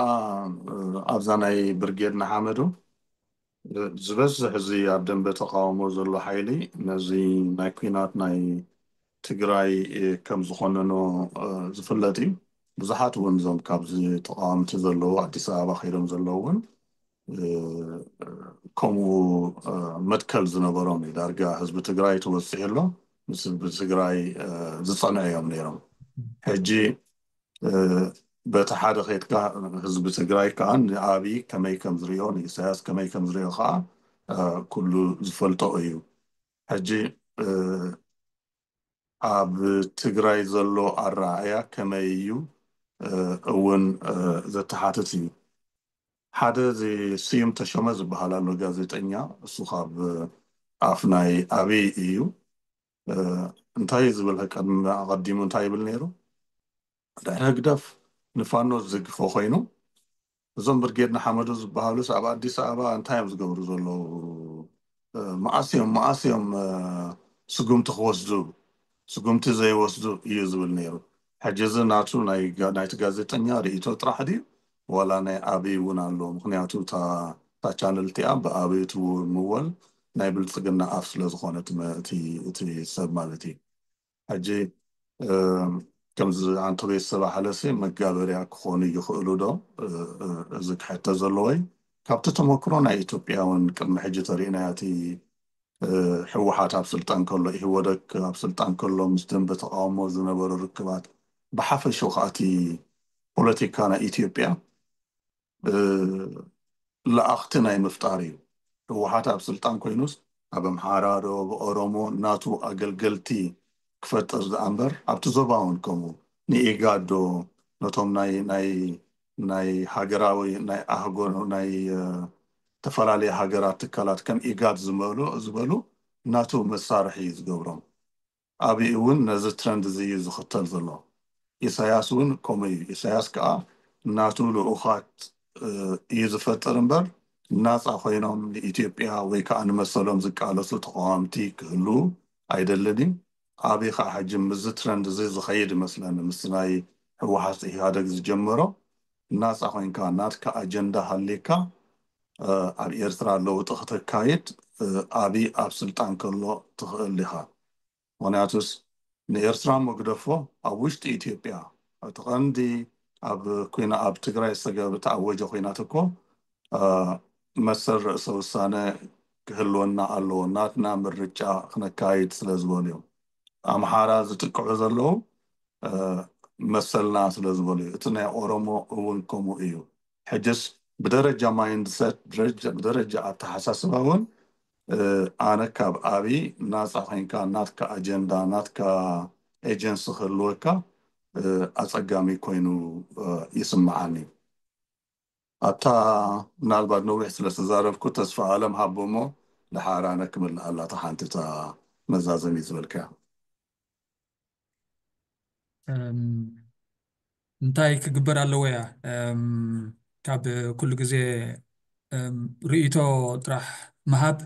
ኣብዛ ናይ ብርጌድ ንሓመዱ ዝበዝሕ እዚ ኣብ ደንበ ተቃውሞ ዘሎ ሓይሊ ነዚ ናይ ኲናት ናይ ትግራይ ከም ዝኾነኖ ዝፍለጥ እዩ። ብዙሓት እውን እዞም ካብዚ ተቃወምቲ ዘለዉ ኣዲስ ኣበባ ከይዶም ዘለዉ እውን ከምኡ መትከል ዝነበሮም እዩ። ዳርጋ ህዝቢ ትግራይ ተወፂሑ ኣሎ፣ ምስ ህዝቢ ትግራይ ዝፀንዑ እዮም ነይሮም። ሕጂ በቲ ሓደ ከይድካ ህዝቢ ትግራይ ከዓ ንኣብይ ከመይ ከም ዝሪኦ ንኢሳያስ ከመይ ከም ዝሪኦ ከዓ ኩሉ ዝፈልጦ እዩ። ሕጂ ኣብ ትግራይ ዘሎ ኣረኣእያ ከመይ እዩ እውን ዘተሓትት እዩ። ሓደ እዚ ስዩም ተሾመ ዝበሃል ኣሎ ጋዜጠኛ፣ እሱ ካብ ኣፍ ናይ ኣብይ እዩ። እንታይ ዝብል ቀድሚ ኣቐዲሙ እንታይ ይብል ነይሩ? ድሕሪ ህግደፍ ንፋኖ ዝድግፎ ኮይኑ፣ እዞም ብርጌድ ንሓመዱ ዝበሃሉስ ኣብ ኣዲስ ኣበባ እንታይ እዮም ዝገብሩ ዘለዉ? መኣስ እዮም መኣስ እዮም ስጉምቲ ክወስዱ፣ ስጉምቲ ዘይወስዱ እዩ ዝብል ነይሩ። ሕጂ እዚ ናቱ ናይቲ ጋዜጠኛ ርእይቶ ጥራሕ ድዩ ዋላ ናይ ኣበይ እውን ኣሎ? ምክንያቱ እታ ቻነል እቲኣ ብኣበይ ትምወል ናይ ብልፅግና ኣፍ ስለዝኾነ እቲ ሰብ ማለት እዩ። ሕጂ ከምዚ ኣንቶቤስ ዝተባህለሲ መጋበርያ ክኾኑ ይኽእሉ ዶ? እዚ ክሕተ ዘለዎይ ካብቲ ተመክሮ ናይ ኢትዮጵያ እውን ቅድሚ ሕጂ ተሪእናያ እቲ ህወሓት ኣብ ስልጣን ከሎ፣ ኢህወደግ ኣብ ስልጣን ከሎ ምስ ደንበ ተቃውሞ ዝነበሩ ርክባት፣ ብሓፈሽኡ ከኣቲ ፖለቲካ ናይ ኢትዮጵያ ለኣኽቲ ናይ ምፍጣር እዩ። ህወሓት ኣብ ስልጣን ኮይኑስ ኣብ ኣምሓራ ዶ ብኦሮሞ ናቱ ኣገልገልቲ ክፈጥር ዝኣንበር ኣብቲ ዞባ እውን ከምኡ ንኢጋድ ዶ ነቶም ናይ ናይ ናይ ሃገራዊ ናይ ኣህጎ ናይ ዝተፈላለዩ ሃገራት ትካላት ከም ኢጋድ ዝበሉ ዝበሉ ናቱ መሳርሒ እዩ ዝገብሮም። ኣብይ እውን ነዚ ትረንድ እዚ እዩ ዝኽተል ዘሎ። ኢሳያስ እውን ከምኡ እዩ። ኢሳያስ ከዓ ናቱ ልኡኻት እዩ ዝፈጥር እምበር ናፃ ኮይኖም ንኢትዮጵያ ወይ ከዓ ንመሰሎም ዝቃለሱ ተቃዋምቲ ክህሉ ኣይደልን እዩ። ኣብይ ከዓ ሕጂ ምስዚ ትረንድ እዚ ዝኸይድ ይመስለኒ ምስ ናይ ህወሓት ኢህኣደግ ዝጀመሮ ናፃ ኮይንካ ናትካ ኣጀንዳ ሃልየካ ኣብ ኤርትራ ለውጢ ክተካይድ ኣብይ ኣብ ስልጣን ከሎ ትኽእል ኢኻ። ምክንያቱስ ንኤርትራ መግደፎ ኣብ ውሽጢ ኢትዮጵያ እቲ ቀንዲ ኣብ ኩና ኣብ ትግራይ ዝተገበ ተኣወጀ ኩናት እኮ መሰል ርእሰ ውሳነ ክህልወና ኣለዎ ናትና ምርጫ ክነካይድ ስለ ዝበሉ እዮም። ኣምሓራ ዝጥቅዑ ዘለዉ መሰልና ስለ ዝበሉ እዩ። እቲ ናይ ኦሮሞ እውን ከምኡ እዩ። ሕጅስ ብደረጃ ማይንድሰት ብደረጃ ኣተሓሳስባ እውን ኣነ ካብ ኣብይ ናፃ ኮይንካ ናትካ ኣጀንዳ ናትካ ኤጀንሲ ክህልወካ ኣፀጋሚ ኮይኑ ይስምዓኒ። ኣብታ ምናልባት ነዊሕ ስለ ዝተዛረብኩ ተስፋ ኣለም ሃቦ እሞ ደሓር ኣነ ክምልኣላ እታ ሓንቲ እታ መዛዘሚ ዝበልካያ። እንታይ ክግበር ኣለዎ እያ? ካብ ኩሉ ግዜ ርእይቶ ጥራሕ ምሃብ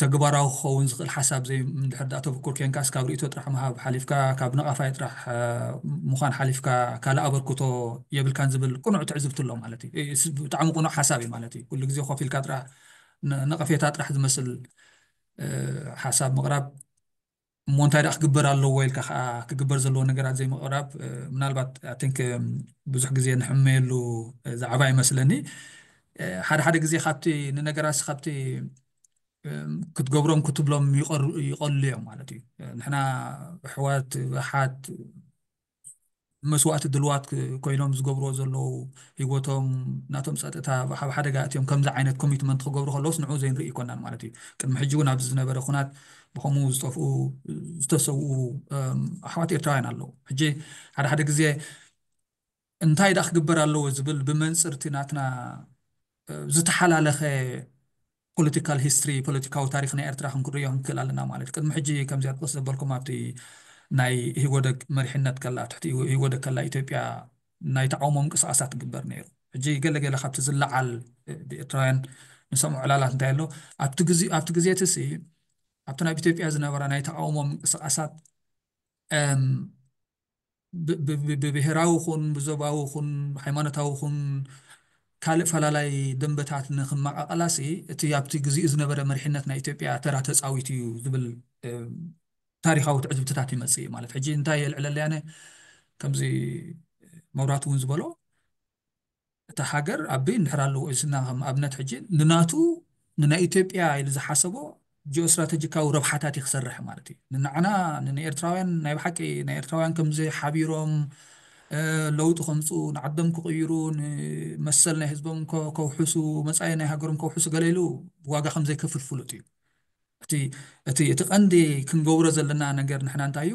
ተግባራዊ ክኸውን ዝኽእል ሓሳብ ዘይ እንድሕር ዳ ተፍኩር ኬንካስ ካብ ርእይቶ ጥራሕ ምሃብ ሓሊፍካ ካብ ነቓፋይ ጥራሕ ምዃን ሓሊፍካ ካልእ ኣበርክቶ የብልካን ዝብል ቅኑዕ ትዕዝብቲ ኣሎ ማለት እዩ። ብጣዕሚ ቅኑዕ ሓሳብ እዩ ማለት እዩ። ኩሉ ግዜ ኮፍ ኢልካ ጥራሕ ነቐፌታ ጥራሕ ዝመስል ሓሳብ ምቕራብ እሞ እንታይ ደኣ ክግበር ኣለዎ ኢልካ ከዓ ክግበር ዘለዎ ነገራት ዘይምቕራብ ምናልባት ቲንክ ብዙሕ ግዜ ንሕመየሉ ዛዕባ ይመስለኒ። ሓደ ሓደ ግዜ ካብቲ ንነገራት ካብቲ ክትገብሮም ክትብሎም ይቐሉ እዮም ማለት እዩ። ንሕና ኣሕዋት ኣሓት መስዋእቲ ድልዋት ኮይኖም ዝገብርዎ ዘለዉ ህይወቶም ናቶም ፀጥታ ኣብ ሓደጋ እትዮም ከምዚ ዓይነት ኮሚትመንት ክገብሩ ከለውስ ንዑ ዘይንርኢ ይኮናን ማለት እዩ። ቅድሚ ሕጂ እውን ኣብዚ ዝነበረ ኩናት ብከምኡ ዝጠፍኡ ዝተሰውኡ ኣሕዋት ኤርትራውያን ኣለዉ። ሕጂ ሓደ ሓደ ግዜ እንታይ ደኣ ክግበር ኣለዎ ዝብል ብመንፅርቲ ናትና ዝተሓላለኸ ፖለቲካል ሂስትሪ ፖለቲካዊ ታሪክ ናይ ኤርትራ ክንክርእዮ ክንክእል ኣለና ማለት እዩ። ቅድሚ ሕጂ ከምዚኣ ጥቅስ ዘበልኩም ኣብቲ ናይ ኢህወደግ መሪሕነት ከላ ትሕቲ ኢህወደግ ከላ ኢትዮጵያ ናይ ተቃውሞ ምንቅስቃሳት ትግበር ነይሩ። ሕጂ ገለ ገለ ካብቲ ዝለዓል ብኤርትራውያን ንሰምዖ ዕላላት እንታይ ኣሎ ኣብቲ ግዜ ኣብቲ ግዜ እቲ ሲ ኣብቲ ናይ ኢትዮጵያ ዝነበራ ናይ ተቃውሞ ምንቅስቃሳት ብብሄራዊ ኹን ብዞባዊ ኹን ሃይማኖታዊ ኹን ካልእ ፈላላይ ደንበታት ንክመቃቀላሲ እቲ ኣብቲ ግዚኡ ዝነበረ መሪሕነት ናይ ኢትዮጵያ ተራ ተፃዊቱ እዩ ዝብል ታሪካዊ ትዕዝብትታት ይመፅእ እዩ ማለት ሕጂ እንታይ የልዕለለያነ ከምዚ መብራት እውን ዝበሎ እታ ሃገር ኣቢ እንድሕር ኣለዎ ኢልስና ከም ኣብነት ሕጂ ንናቱ ንናይ ኢትዮጵያ ኢሉ ዝሓሰቦ ጂኦስትራቴጂካዊ ረብሓታት እዩ ክሰርሕ ማለት እዩ። ንናዕና ንኤርትራውያን ናይ ብሓቂ ናይ ኤርትራውያን ከምዚ ሓቢሮም ለውጢ ከምፁ ንዓዶም ክቕይሩ ንመሰል ናይ ህዝቦም ከውሕሱ መፃኢ ናይ ሃገሮም ከውሕሱ ገለ ኢሉ ዋጋ ከምዘይከፍል ፍሉጥ እዩ። እቲ እቲ እቲ ቀንዲ ክንገብሮ ዘለና ነገር ንሕና እንታይ እዩ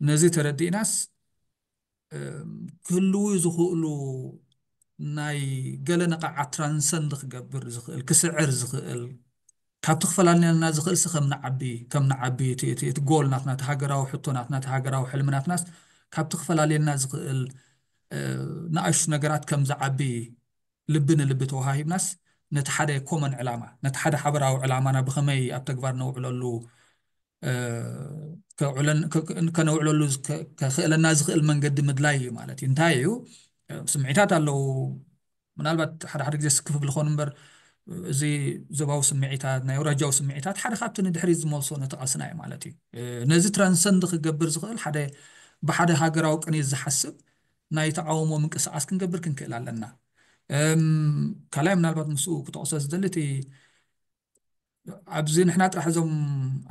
ነዚ ተረዲእናስ ክህልዉ ዝኽእሉ ናይ ገለ ነቓዓት ትራንሰንድ ክገብር ዝኽእል ክስዕር ዝኽእል ካብቲ ክፈላልየና ዝኽእል ሲ ከም ንዓቢ ከም ንዓቢ እቲ እቲ እቲ ጎል ናትና እቲ ሃገራዊ ሕቶ ናትና እቲ ሃገራዊ ሕልሚ ናትናስ ካብቲ ክፈላልየና ዝኽእል እ፣ ንኣሽቱ ነገራት ከም ዝዓቢ ልቢ ንልቢ ተወሃሂብናስ ነቲ ሓደ ኮመን ዕላማ ነቲ ሓደ ሓበራዊ ዕላማና ብኸመይ ኣብ ተግባር ነውዕለሉ እ፣ ከውዕለን- ከ- ከ- ከነውዕለሉ ዝከ- ከኽእለና ዝኽእል መንገዲ ምድላይ እዩ ማለት እዩ እንታይ እዩ እ፣ ስምዒታት ኣለዉ ምናልባት ሓደ ሓደ ግዜ ስክፍ ብልኾን እምበር እዚ ዞባዊ ስምዒታት ናይ ኣውራጃዊ ስምዒታት ሓደ ካብቲ ንድሕሪት ዝመልሶ ነቲ ቃልስና እዩ ማለት እዩ እ፣ ነዚ ትራንሰንድ ክገብር ዝኽእል ሓደ ብሓደ ሃገራዊ ቅኒት ዝሓስብ ናይ ተቃውሞ ምንቅስቃስ ክንገብር ክንክእል ኣለና እም፣ ካልኣይ ምናልባት ምስኡ ክጠቕሶ ዝደሊ እቲ ኣብዚ ንሕና ጥራሕ እዞም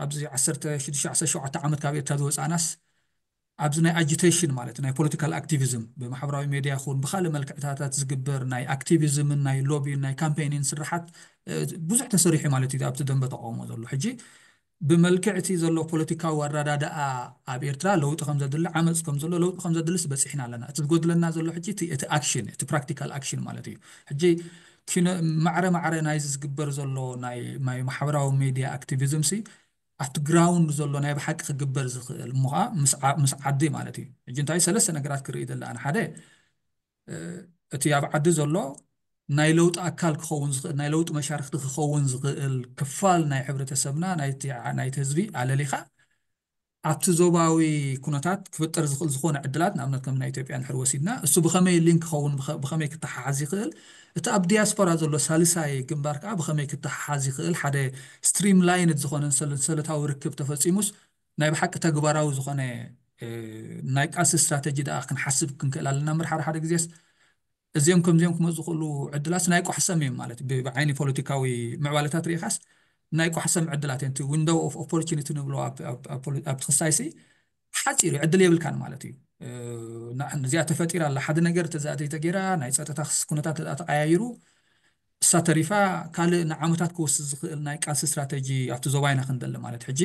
ኣብዚ ዓሰርተ ሽዱሽተ ዓሰርተ ሸውዓተ ዓመት ካብ ኤርትራ ዝወፃእናስ ኣብዚ ናይ ኣጂቴሽን ማለት ናይ ፖለቲካል ኣክቲቪዝም ብማሕበራዊ ሜድያ ይኹን ብካልእ መልክዕታታት ዝግበር ናይ ኣክቲቪዝምን ናይ ሎቢን ናይ ካምፔይንን ስራሓት እ፣ ብዙሕ ተሰሪሑ ማለት እዩ ኣብቲ ደንበ ተቃውሞ ዘሎ ሕጂ ብመልክዕ እቲ ዘሎ ፖለቲካዊ ኣረዳድኣ ኣብ ኤርትራ ለውጢ ከም ዘድሊ ዓመፅ ከም ዘሎ ለውጢ ከም ዘድልስ በፂሕና ኣለና እቲ ዝጎድለና ዘሎ ሕጂ እቲ- እቲ ኣክሽን እቲ ፕራክቲካል ኣክሽን ማለት እዩ ሕጂ ኪነ ማዕረ ማዕረ ናይዚ ዝግበር ዘሎ ናይ ናይ ማሕበራዊ ሜድያ ኣክቲቪዝም ሲ ኣብቲ ግራውንድ ዘሎ ናይ ብሓቂ ክግበር ዝኽእል እሞ ከዓ ምስ ዓ- ምስ ዓዲ ማለት እዩ ሕጂ እንታይ ሰለስተ ነገራት ክርኢ ይደሊ ኣነ ሓደ እ፣ እቲ ኣብ ዓዲ ዘሎ ናይ ለውጢ ኣካል ክኸውን ዝኽእል ናይ ለውጢ መሻርክቲ ክኸውን ዝኽእል ክፋል ናይ ሕብረተሰብና ናይቲ ዓ- ናይቲ ህዝቢ ኣለሊኻ ኣብቲ ዞባዊ ኩነታት ክፍጠር ዝኽእል ዝኾነ ዕድላት ንኣብነት ከም ናይ ኢትዮጵያ እንድሕር ወሲድና እሱ ብኸመይ ሊንክ ክኸውን ብኸ- ብኸመይ ክተሓሓዝ ይኽእል እቲ ኣብ ዲያስፖራ ዘሎ ሳልሳይ ግንባር ከዓ ብኸመይ ክተሓሓዝ ይኽእል ሓደ ስትሪም ላይንድ ዝኾነ ሰለ- ሰለታዊ ርክብ ተፈፂሙስ ናይ ብሓቂ ተግባራዊ ዝኾነ እ፣ ናይ ቃልሲ ስትራተጂ ደኣ ክንሓስብ ክንክእል ኣለና እምበር ሓደ ሓደ ግዜስ እዚኦም ከምዚኦም ክመፁ ዝኽእሉ ዕድላት ናይ ቋሕሰም እዮም ማለት ብ- ብዓይኒ ፖለቲካዊ ምዕባለታት ርኢኻስ ናይ ቋሕሰም ዕድላት እዮም እቲ ዊንዶው ኦፍ ኦፖርቹኒቲ ንብሎ ኣብ- ኣብ- ኣብ ፖሊ- ኣብቲ ክሳይሲ ሓፂር እዩ ዕድል የብልካን ማለት እዩ እ፣ ና- እዚኣ ተፈጢራ ኣላ ሓደ ነገር ተዛእተይ ተገይራ ናይ ፀጥታ ክስ- ኩነታት ተኣ ተቀያይሩ እሳ ተሪፋ ካልእ ንዓመታት ክወስድ ዝኽእል ናይ ቃልሲ ስትራተጂ ኣብቲ ዞባ ኢና ክንደሊ ማለት ሕጂ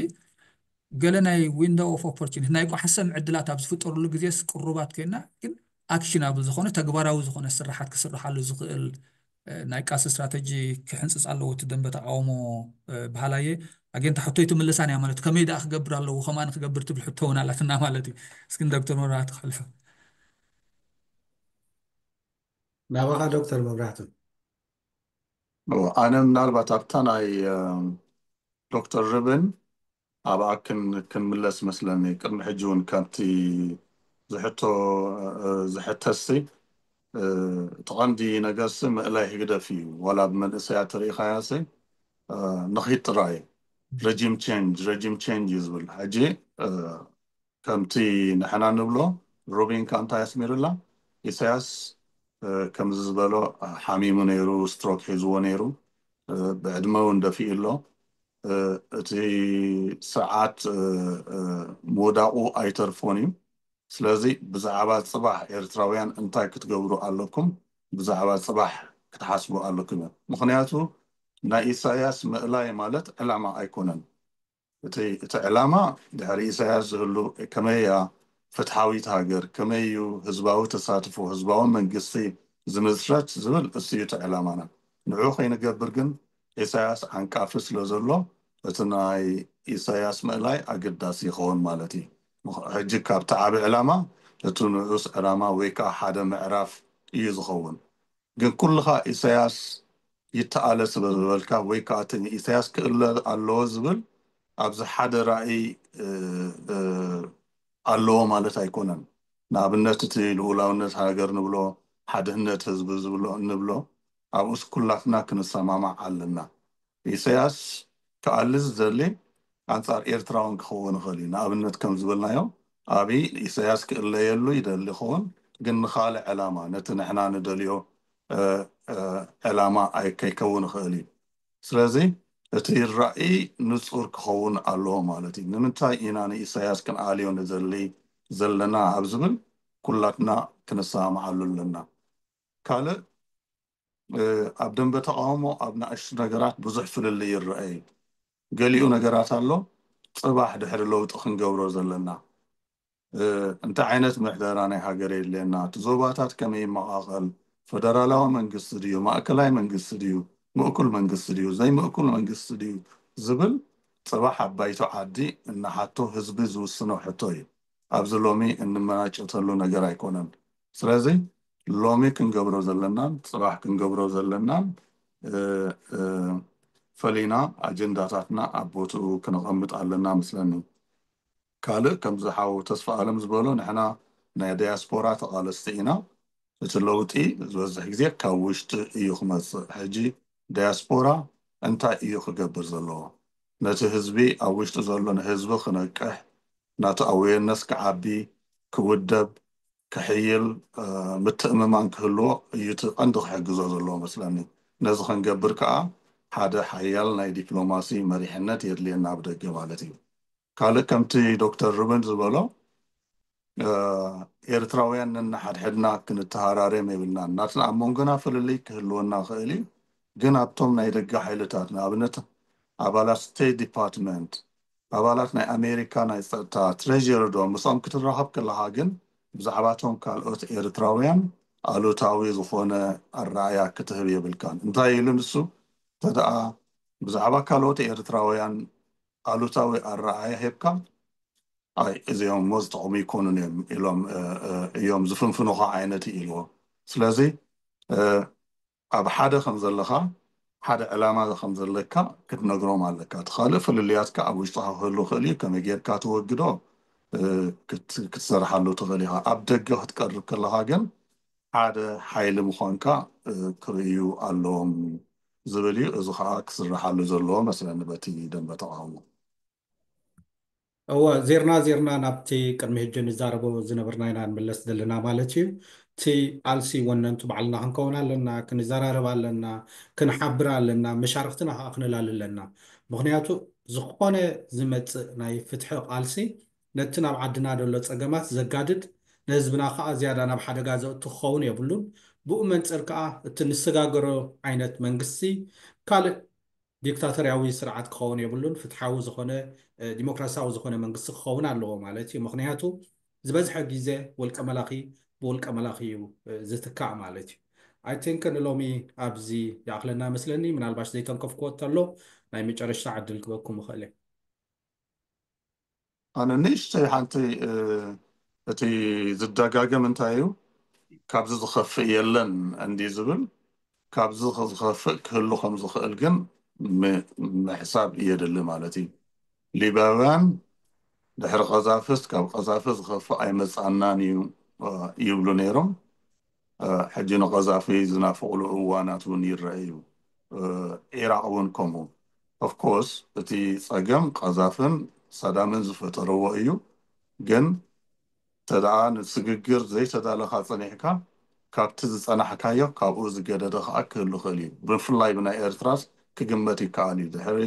ገለ ናይ ዊንዶ ኦፍ ኦፖርቹኒቲ ናይ ቋሕሰም ዕድላት ኣብ ዝፍጠሩሉ ግዜስ ቅሩባት ኮይና ግን ኣክሽናብል ዝኾነ ተግባራዊ ዝኾነ ስራሓት ክስርሓሉ ዝኽእል እ፣ ናይ ቃልሲ ስትራተጂ ክሕንፅፅ ኣለዎ እቲ ደንበ ተቃውሞ እ፣ በሃላየ ኣጌንታ ሕቶይ ትምልሳን እያ ማለት ከመይ ደኣ ክገብር ኣለዎ ከማን ክገብር ትብል ሕቶ እውን ኣላትና ማለት እዩ እስክን ዶክተር መብራህቲ ክሕልፈ ናባኻ ዶክተር መብራህቱ እወ፣ ኣነ ምናልባት ኣብታ ናይ እ፣ ዶክተር ርብን ኣብኣ ክን- ክንምለስ መስለኒ ቅድሚ ሕጂ እውን ከምቲ ዝሕቶ እ፣ ዝሕተሲ እ፣ እቲ ቀንዲ ነገርሲ ምእላይ ህግደፍ እዩ ዋላ ብመንእሰያት ተሪኢኻያሲ እ፣ ንኺድ ጥራይ እዩ regime change regime change እዩ ዝብል ሕጂ እ፣ ከምቲ ንሕና ንብሎ ሩቢን ከ እንታይ ኣስሚሩላ ኢሳያስ እ፣ ከምዚ ዝበሎ ሓሚሙ ነይሩ ስትሮክ ሒዝዎ ነይሩ እ፣ ብዕድመ እውን ደፊኡ ኣሎ እ፣ እቲ ስርዓት እ፣ እ፣ ምውዳቑ ኣይተርፎን እዩ ስለዚ ብዛዕባ ፅባሕ ኤርትራውያን እንታይ ክትገብሩ ኣለኩም ብዛዕባ ፅባሕ ክትሓስቡ ኣለኩም እዮም ምክንያቱ ናይ ኢሳያስ ምእላይ ማለት ዕላማ ኣይኮነን እቲ እቲ ዕላማ ድሕሪ ኢሳያስ ዝህሉ ከመይ እያ ፍትሓዊት ሃገር ከመይ እዩ ህዝባዊ ተሳትፎ ህዝባዊ መንግስቲ ዝምስረት ዝብል እሱ እዩ እቲ ዕላማና ንዑ ከይንገብር ግን ኢሳያስ ዓንቃፊ ስለ ዘሎ እቲ ናይ ኢሳያስ ምእላይ ኣገዳሲ ይኸውን ማለት እዩ ሕጂ ካብቲ ዓቢ ዕላማ እቲ ንዑስ ዕላማ ወይ ከዓ ሓደ ምዕራፍ እዩ ዝኸውን ግን ኩልኻ ኢሳያስ ይተኣለ ስለ ዝበልካ ወይ ከዓ እቲ ኢሳያስ ክእለ ኣለዎ ዝብል ኣብዚ ሓደ ራእይ ኣለዎ ማለት ኣይኮነን ንኣብነት እቲ ልኡላውነት ሃገር ንብሎ ሓድነት ህዝቢ ዝብሎ እንብሎ ኣብኡስ ኩላትና ክንሰማማዕ ኣለና ኢሳያስ ክኣሊ ዝደሊ ኣንጻር ኤርትራውን ክኸውን ይኽእል እዩ ንኣብነት ከም ዝበልናዮ ኣብይ ኢሳያስ ክእለየሉ ይደሊ ይኸውን ግን ንኻልእ ዕላማ ነቲ ንሕና ንደልዮ ዕላማ ከይከውን ይኽእል እዩ ስለዚ እቲ ራእይ ንጹር ክኸውን ኣለዎ ማለት እዩ ንምንታይ ኢና ንኢሳያስ ክንኣልዮ ንደሊ ዘለና ኣብ ዝብል ኩላትና ክንሰማማዓሉ ኣለና ካልእ ኣብ ደንበ ተቃውሞ ኣብ ንኣሽቱ ነገራት ብዙሕ ፍልልይ ይረአ እዩ ገሊኡ ነገራት ኣሎ ፅባሕ ድሕሪ ለውጢ ክንገብሮ ዘለና እንታይ ዓይነት ምሕደራ ናይ ሃገር የድልየና እቲ ዞባታት ከመይ ይመቃቀል ፈደራላዊ መንግስቲ ድዩ ማእከላይ መንግስቲ ድዩ ምእኩል መንግስቲ ድዩ ዘይምእኩል መንግስቲ ድዩ ዝብል ጽባሕ ኣብ ባይቶ ዓዲ እናሓቶ ህዝቢ ዝውስኖ ሕቶ እዩ። ኣብዚ ሎሚ እንመናጨተሉ ነገር ኣይኮነን። ስለዚ ሎሚ ክንገብሮ ዘለናን ጽባሕ ክንገብሮ ዘለናን ፈሊና ኣጀንዳታትና ኣብ ቦትኡ ክነቐምጥ ኣለና መስለኒ። ካልእ ከምዚ ሓው ተስፋ ኣለም ዝበሎ ንሕና ናይ ዳያስፖራ ተቓለስቲ ኢና። እቲ ለውጢ ዝበዝሕ ግዜ ካብ ውሽጢ እዩ ክመፅእ። ሕጂ ዳያስፖራ እንታይ እዩ ክገብር ዘለዎ? ነቲ ህዝቢ ኣብ ውሽጢ ዘሎ ንህዝቢ ክነቅሕ ናቱ ኣዌርነስ ክዓቢ ክውደብ ክሕይል ምትእምማን ክህልዎ እዩ እቲ ቀንዲ ክሕግዞ ዘለዎ መስለኒ። ነዚ ክንገብር ከዓ ሓደ ሓያል ናይ ዲፕሎማሲ መሪሕነት የድልየና ኣብ ደገ ማለት እዩ። ካልእ ከምቲ ዶክተር ሩበን ዝበሎ ኤርትራውያን ነንሓድሕድና ክንተሃራረም የብልናን። ናትና ኣብ መንጎና ፍልልይ ክህልወና ክእል እዩ፣ ግን ኣብቶም ናይ ደገ ሓይልታት ንኣብነት ኣባላት ስቴት ዲፓርትመንት ኣባላት ናይ ኣሜሪካ ናይ ፀጥታ ትሬዥሪ ዶ ምስኦም ክትራኸብ ከለካ ግን ብዛዕባቶም ካልኦት ኤርትራውያን ኣሉታዊ ዝኾነ ኣረኣያ ክትህብ የብልካን። እንታይ ኢሉ ንሱ? ተደኣ ብዛዕባ ካልኦት ኤርትራውያን ኣሉታዊ ኣረኣያ ሂብካ ኣይ እዚኦም እሞ ዝጠቕሙ ይኮኑን እዮም ኢሎም እዮም ዝፍንፍኑኻ ዓይነት እዩ ኢልዎ። ስለዚ ኣብ ሓደ ከም ዘለኻ ሓደ ዕላማ ከም ዘለካ ክትነግሮም ኣለካ። እቲ ካልእ ፍልልያትካ ኣብ ውሽጥኻ ክህሉ ይኽእል እዩ። ከመይ ጌርካ ትወግዶ ክትሰርሓሉ ትኽእል ኢኻ። ኣብ ደገ ክትቀርብ ከለኻ ግን ሓደ ሓይሊ ምዃንካ ክርእዩ ኣለዎም ዝብል እዩ። እዚ ከዓ ክስርሓሉ ዘለዎ መስለኒ በቲ ደንበ ተቃውሞ። እወ ዜርና ዜርና ናብቲ ቅድሚ ሕጂ ንዛረቦ ዝነበርና ኢና ንምለስ ዘለና ማለት እዩ። እቲ ቃልሲ ወነንቱ ባዕልና ክንከውን ኣለና፣ ክንዘራረብ ኣለና፣ ክንሓብር ኣለና፣ መሻርክትና ከዓ ክነላሊ ኣለና። ምክንያቱ ዝኾነ ዝመፅእ ናይ ፍትሒ ቃልሲ ነቲ ናብ ዓድና ዘሎ ፀገማት ዘጋድድ ንህዝብና ከዓ ዝያዳ ናብ ሓደጋ ዘእቱ ክኸውን የብሉን። ብኡ መንፅር ከዓ እቲ ንሰጋገሮ ዓይነት መንግስቲ ካልእ ዲክታቶርያዊ ስርዓት ክኸውን የብሉን። ፍትሓዊ ዝኾነ ዲሞክራሲያዊ ዝኾነ መንግስቲ ክኸውን ኣለዎ ማለት እዩ። ምክንያቱ ዝበዝሐ ግዜ ውልቀ መላኺ ብውልቀ መላኺ እዩ ዝትካእ ማለት እዩ። I think ንሎሚ ኣብዚ ይኣኽለና መስለኒ። ምናልባሽ ዘይተንከፍክዎ ተሎ ናይ መጨረሻ ዕድል ክበኩም እኽእል እየ። ኣነ ንእሽተይ ሓንቲ እቲ ዝደጋገም እንታይ እዩ ካብዚ ዝኸፍእ የለን እንዲ ዝብል ካብዚ ዝኸፍእ ክህሉ ከም ዝኽእል ግን ምሕሳብ የድሊ ማለት እዩ። ሊባውያን ድሕሪ ቀዛፍስ ካብ ቀዛፊ ዝኸፍእ ኣይመፃናን እዩ ይብሉ ነይሮም። ሕጂ ንቀዛፊ ዝናፍቕሉ እዋናት እውን ይረአ እዩ። ኢራቅ እውን ከምኡ። ኦፍኮርስ እቲ ፀገም ቀዛፍን ሳዳምን ዝፈጠረዎ እዩ። ግን ተደኣ ንስግግር ዘይተዳለኻ ፀኒሕካ ካብቲ ዝፀናሕካዮ ካብኡ ዝገደደ ከዓ ክህሉ ክእል እዩ። ብፍላይ ብናይ ኤርትራስ ክግመት ይከኣል እዩ። ድሕሪ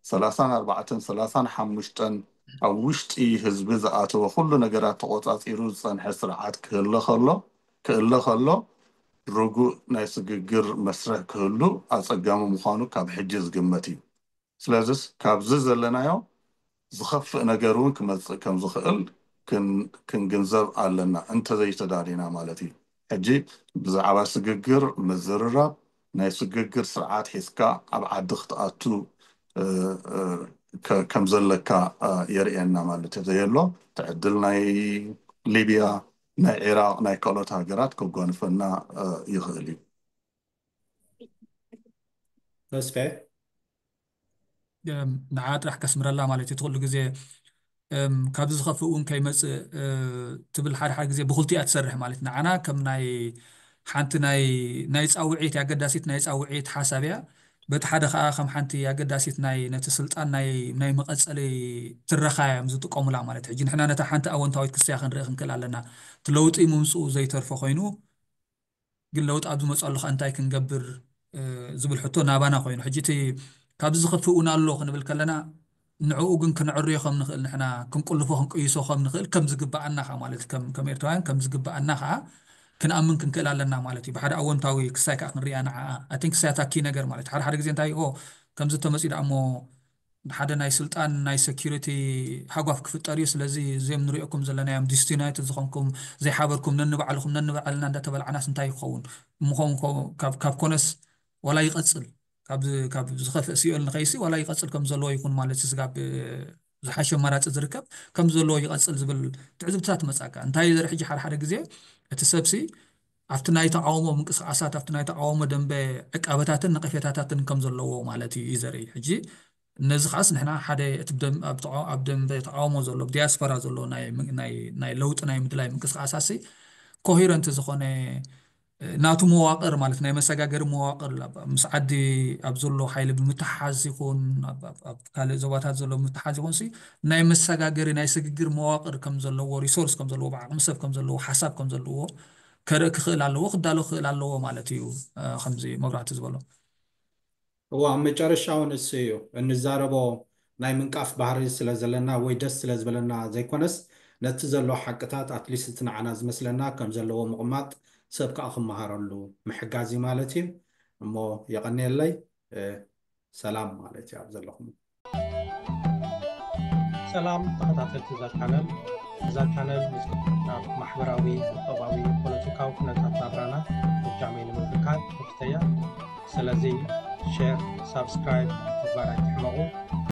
ሰላሳን ኣርባዕተን ሰላሳን ሓሙሽተን ኣብ ውሽጢ ህዝቢ ዝኣተወ ኩሉ ነገራት ተቆፃፂሩ ዝፀንሐ ስርዓት ክህለ ከሎ ክእለ ከሎ ርጉእ ናይ ስግግር መስርሕ ክህሉ ኣፀጋሚ ምዃኑ ካብ ሕጂ ዝግመት እዩ። ስለዚስ ካብዚ ዘለናዮ ዝኸፍእ ነገር እውን ክመፅእ ከም ዝኽእል ክንግንዘብ ኣለና እንተዘይተዳሊና ማለት እዩ። ሕጂ ብዛዕባ ስግግር ምዝርራብ ናይ ስግግር ስርዓት ሒዝካ ኣብ ዓዲ ክትኣቱ ከም ዘለካ የርእየና ማለት እዩ። ዘየሎ ትዕድል ናይ ሊብያ ናይ ዒራቅ ናይ ካልኦት ሃገራት ከጓንፈና ይኽእል እዩ። ተስፈ ንዓ ጥራሕ ከስምረላ ማለት እዩ። እቲ ኩሉ ግዜ ካብዚ ዝኸፍእ እውን ከይመፅእ ትብል ሓደ ሓደ ግዜ ብክልቲኣ ትሰርሕ ማለት ንዓና ከም ናይ ሓንቲ ናይ ናይ ፃውዒት ኣገዳሲት ናይ ፃውዒት ሓሳብ እያ። በቲ ሓደ ከዓ ከም ሓንቲ ኣገዳሲት ናይ ነቲ ስልጣን ናይ ናይ መቐፀሊ ትረኻ እዮም ዝጥቀሙላ ማለት ሕጂ ንሕና ነታ ሓንቲ ኣወንታዊት ክስያ ክንርኢ ክንክእል ኣለና። እቲ ለውጢ ምምፅኡ ዘይተርፎ ኮይኑ ግን ለውጢ ኣብ ዝመፀሉ ከዓ እንታይ ክንገብር ዝብል ሕቶ ናባና ኮይኑ ሕጂ እቲ ካብዚ ዝኸፍእ እውን ኣሎ ክንብል ከለና ንዕኡ ግን ክንዕርዮ ከም ንኽእል ንሕና ክንቁልፎ ክንቅይሶ ከም ንኽእል ከም ዝግበኣና ከዓ ማለት ከም ከም ኤርትራውያን ከም ዝግበኣና ከዓ ክንኣምን ክንክእል ኣለና ማለት እዩ። ብሓደ ኣወንታዊ ክሳይ ከዓ ክንሪኣ ንዓ ኣይ ቲንክ ክሳይ ኣታኪ ነገር ማለት ሓደ ሓደ ግዜ እንታይ ኦ ከምዚ ተመፂ ደኣ እሞ ሓደ ናይ ስልጣን ናይ ሴኩሪቲ ሃጓፍ ክፍጠር እዩ። ስለዚ እዚኦም ንሪኦኩም ዘለናዮም ዲስዩናይትድ ዝኾንኩም ዘይሓበርኩም ነንባዕልኹም ነንባዕልና እንዳተበላዕናስ እንታይ ይኸውን እምኾም ካብ ኮነስ ዋላ ይቐፅል ካብ ዝ- ካብ ዝኸፍእ ሲኦል ንኸይሲ ዋላ ይቐፅል ከም ዘለዎ ይኹን ማለት ስጋብ ዝሓሸ ኣማራፂ ዝርከብ ከም ዘለዎ ይቐፅል ዝብል ትዕዝብትታት መፃካ። እንታይ ዘርኢ ሕጂ ሓደ ሓደ ግዜ እቲ ሰብሲ ኣብቲ ናይ ተቃውሞ ምንቅስቃሳት ኣብቲ ናይ ተቃውሞ ደንበ ዕቃበታትን ነቀፌታታትን ከም ዘለዎ ማለት እዩ ዘርኢ። ሕጂ ነዚ ከዓስ ንሕና ሓደ እቲ ብደም- ኣብ ተቃ- ኣብ ደንበ ተቃውሞ ዘሎ ዲያስፖራ ዘሎ ናይ ም- ናይ ናይ ለውጢ ናይ ምድላይ ምንቅስቃሳሲ ኮሂረንት ዝኾነ ናቱ መዋቅር ማለት ናይ መሰጋገሪ መዋቅር ኣብ- ምስ ዓዲ ኣብ ዘሎ ሓይሊ ብምትሓዝ ይኹን ኣብ- ኣብ- ኣብ ካልእ ዞባታት ዘሎ ብምትሓዝ ይኹን ሲ ናይ መሰጋገሪ ናይ ስግግር መዋቅር ከም ዘለዎ ሪሶርስ ከም ዘለዎ ብዓቅሚ ሰብ ከም ዘለዎ ሓሳብ ከም ዘለዎ ከርኢ ክኽእል ኣለዎ ክዳሎ ክኽእል ኣለዎ ማለት እዩ። እ፣ ከምዚ መብራህቲ ዝበሎ እዋ ኣብ መጨረሻ እውን እሱ እዩ እንዛረቦ ናይ ምንቃፍ ባህሪ ስለ ዘለና ወይ ደስ ስለ ዝበለና ዘይኮነስ ነቲ ዘሎ ሓቅታት ኣትሊስት እቲ ንዓና ዝመስለና ከም ዘለዎ ምቕማጥ ሰብ ከዓ ክመሃረሉ ምሕጋዝ እዩ ማለት እዩ። እሞ የቐንየለይ። እ፣ ሰላም ማለት እዩ ኣብ ዘለኹም። ሰላም ተኸታተልቲ እዛ ቻነል። እዛ ቻነል ምስ ናብ ማሕበራዊ፣ ቁጠባዊ፣ ፖለቲካዊ ኩነታት ናብራና እጃመይ ንምብርካት ከፊተያ። ስለዚ ሼር፣ ሳብስክራይብ ምግባር ኣይትሕመቑ።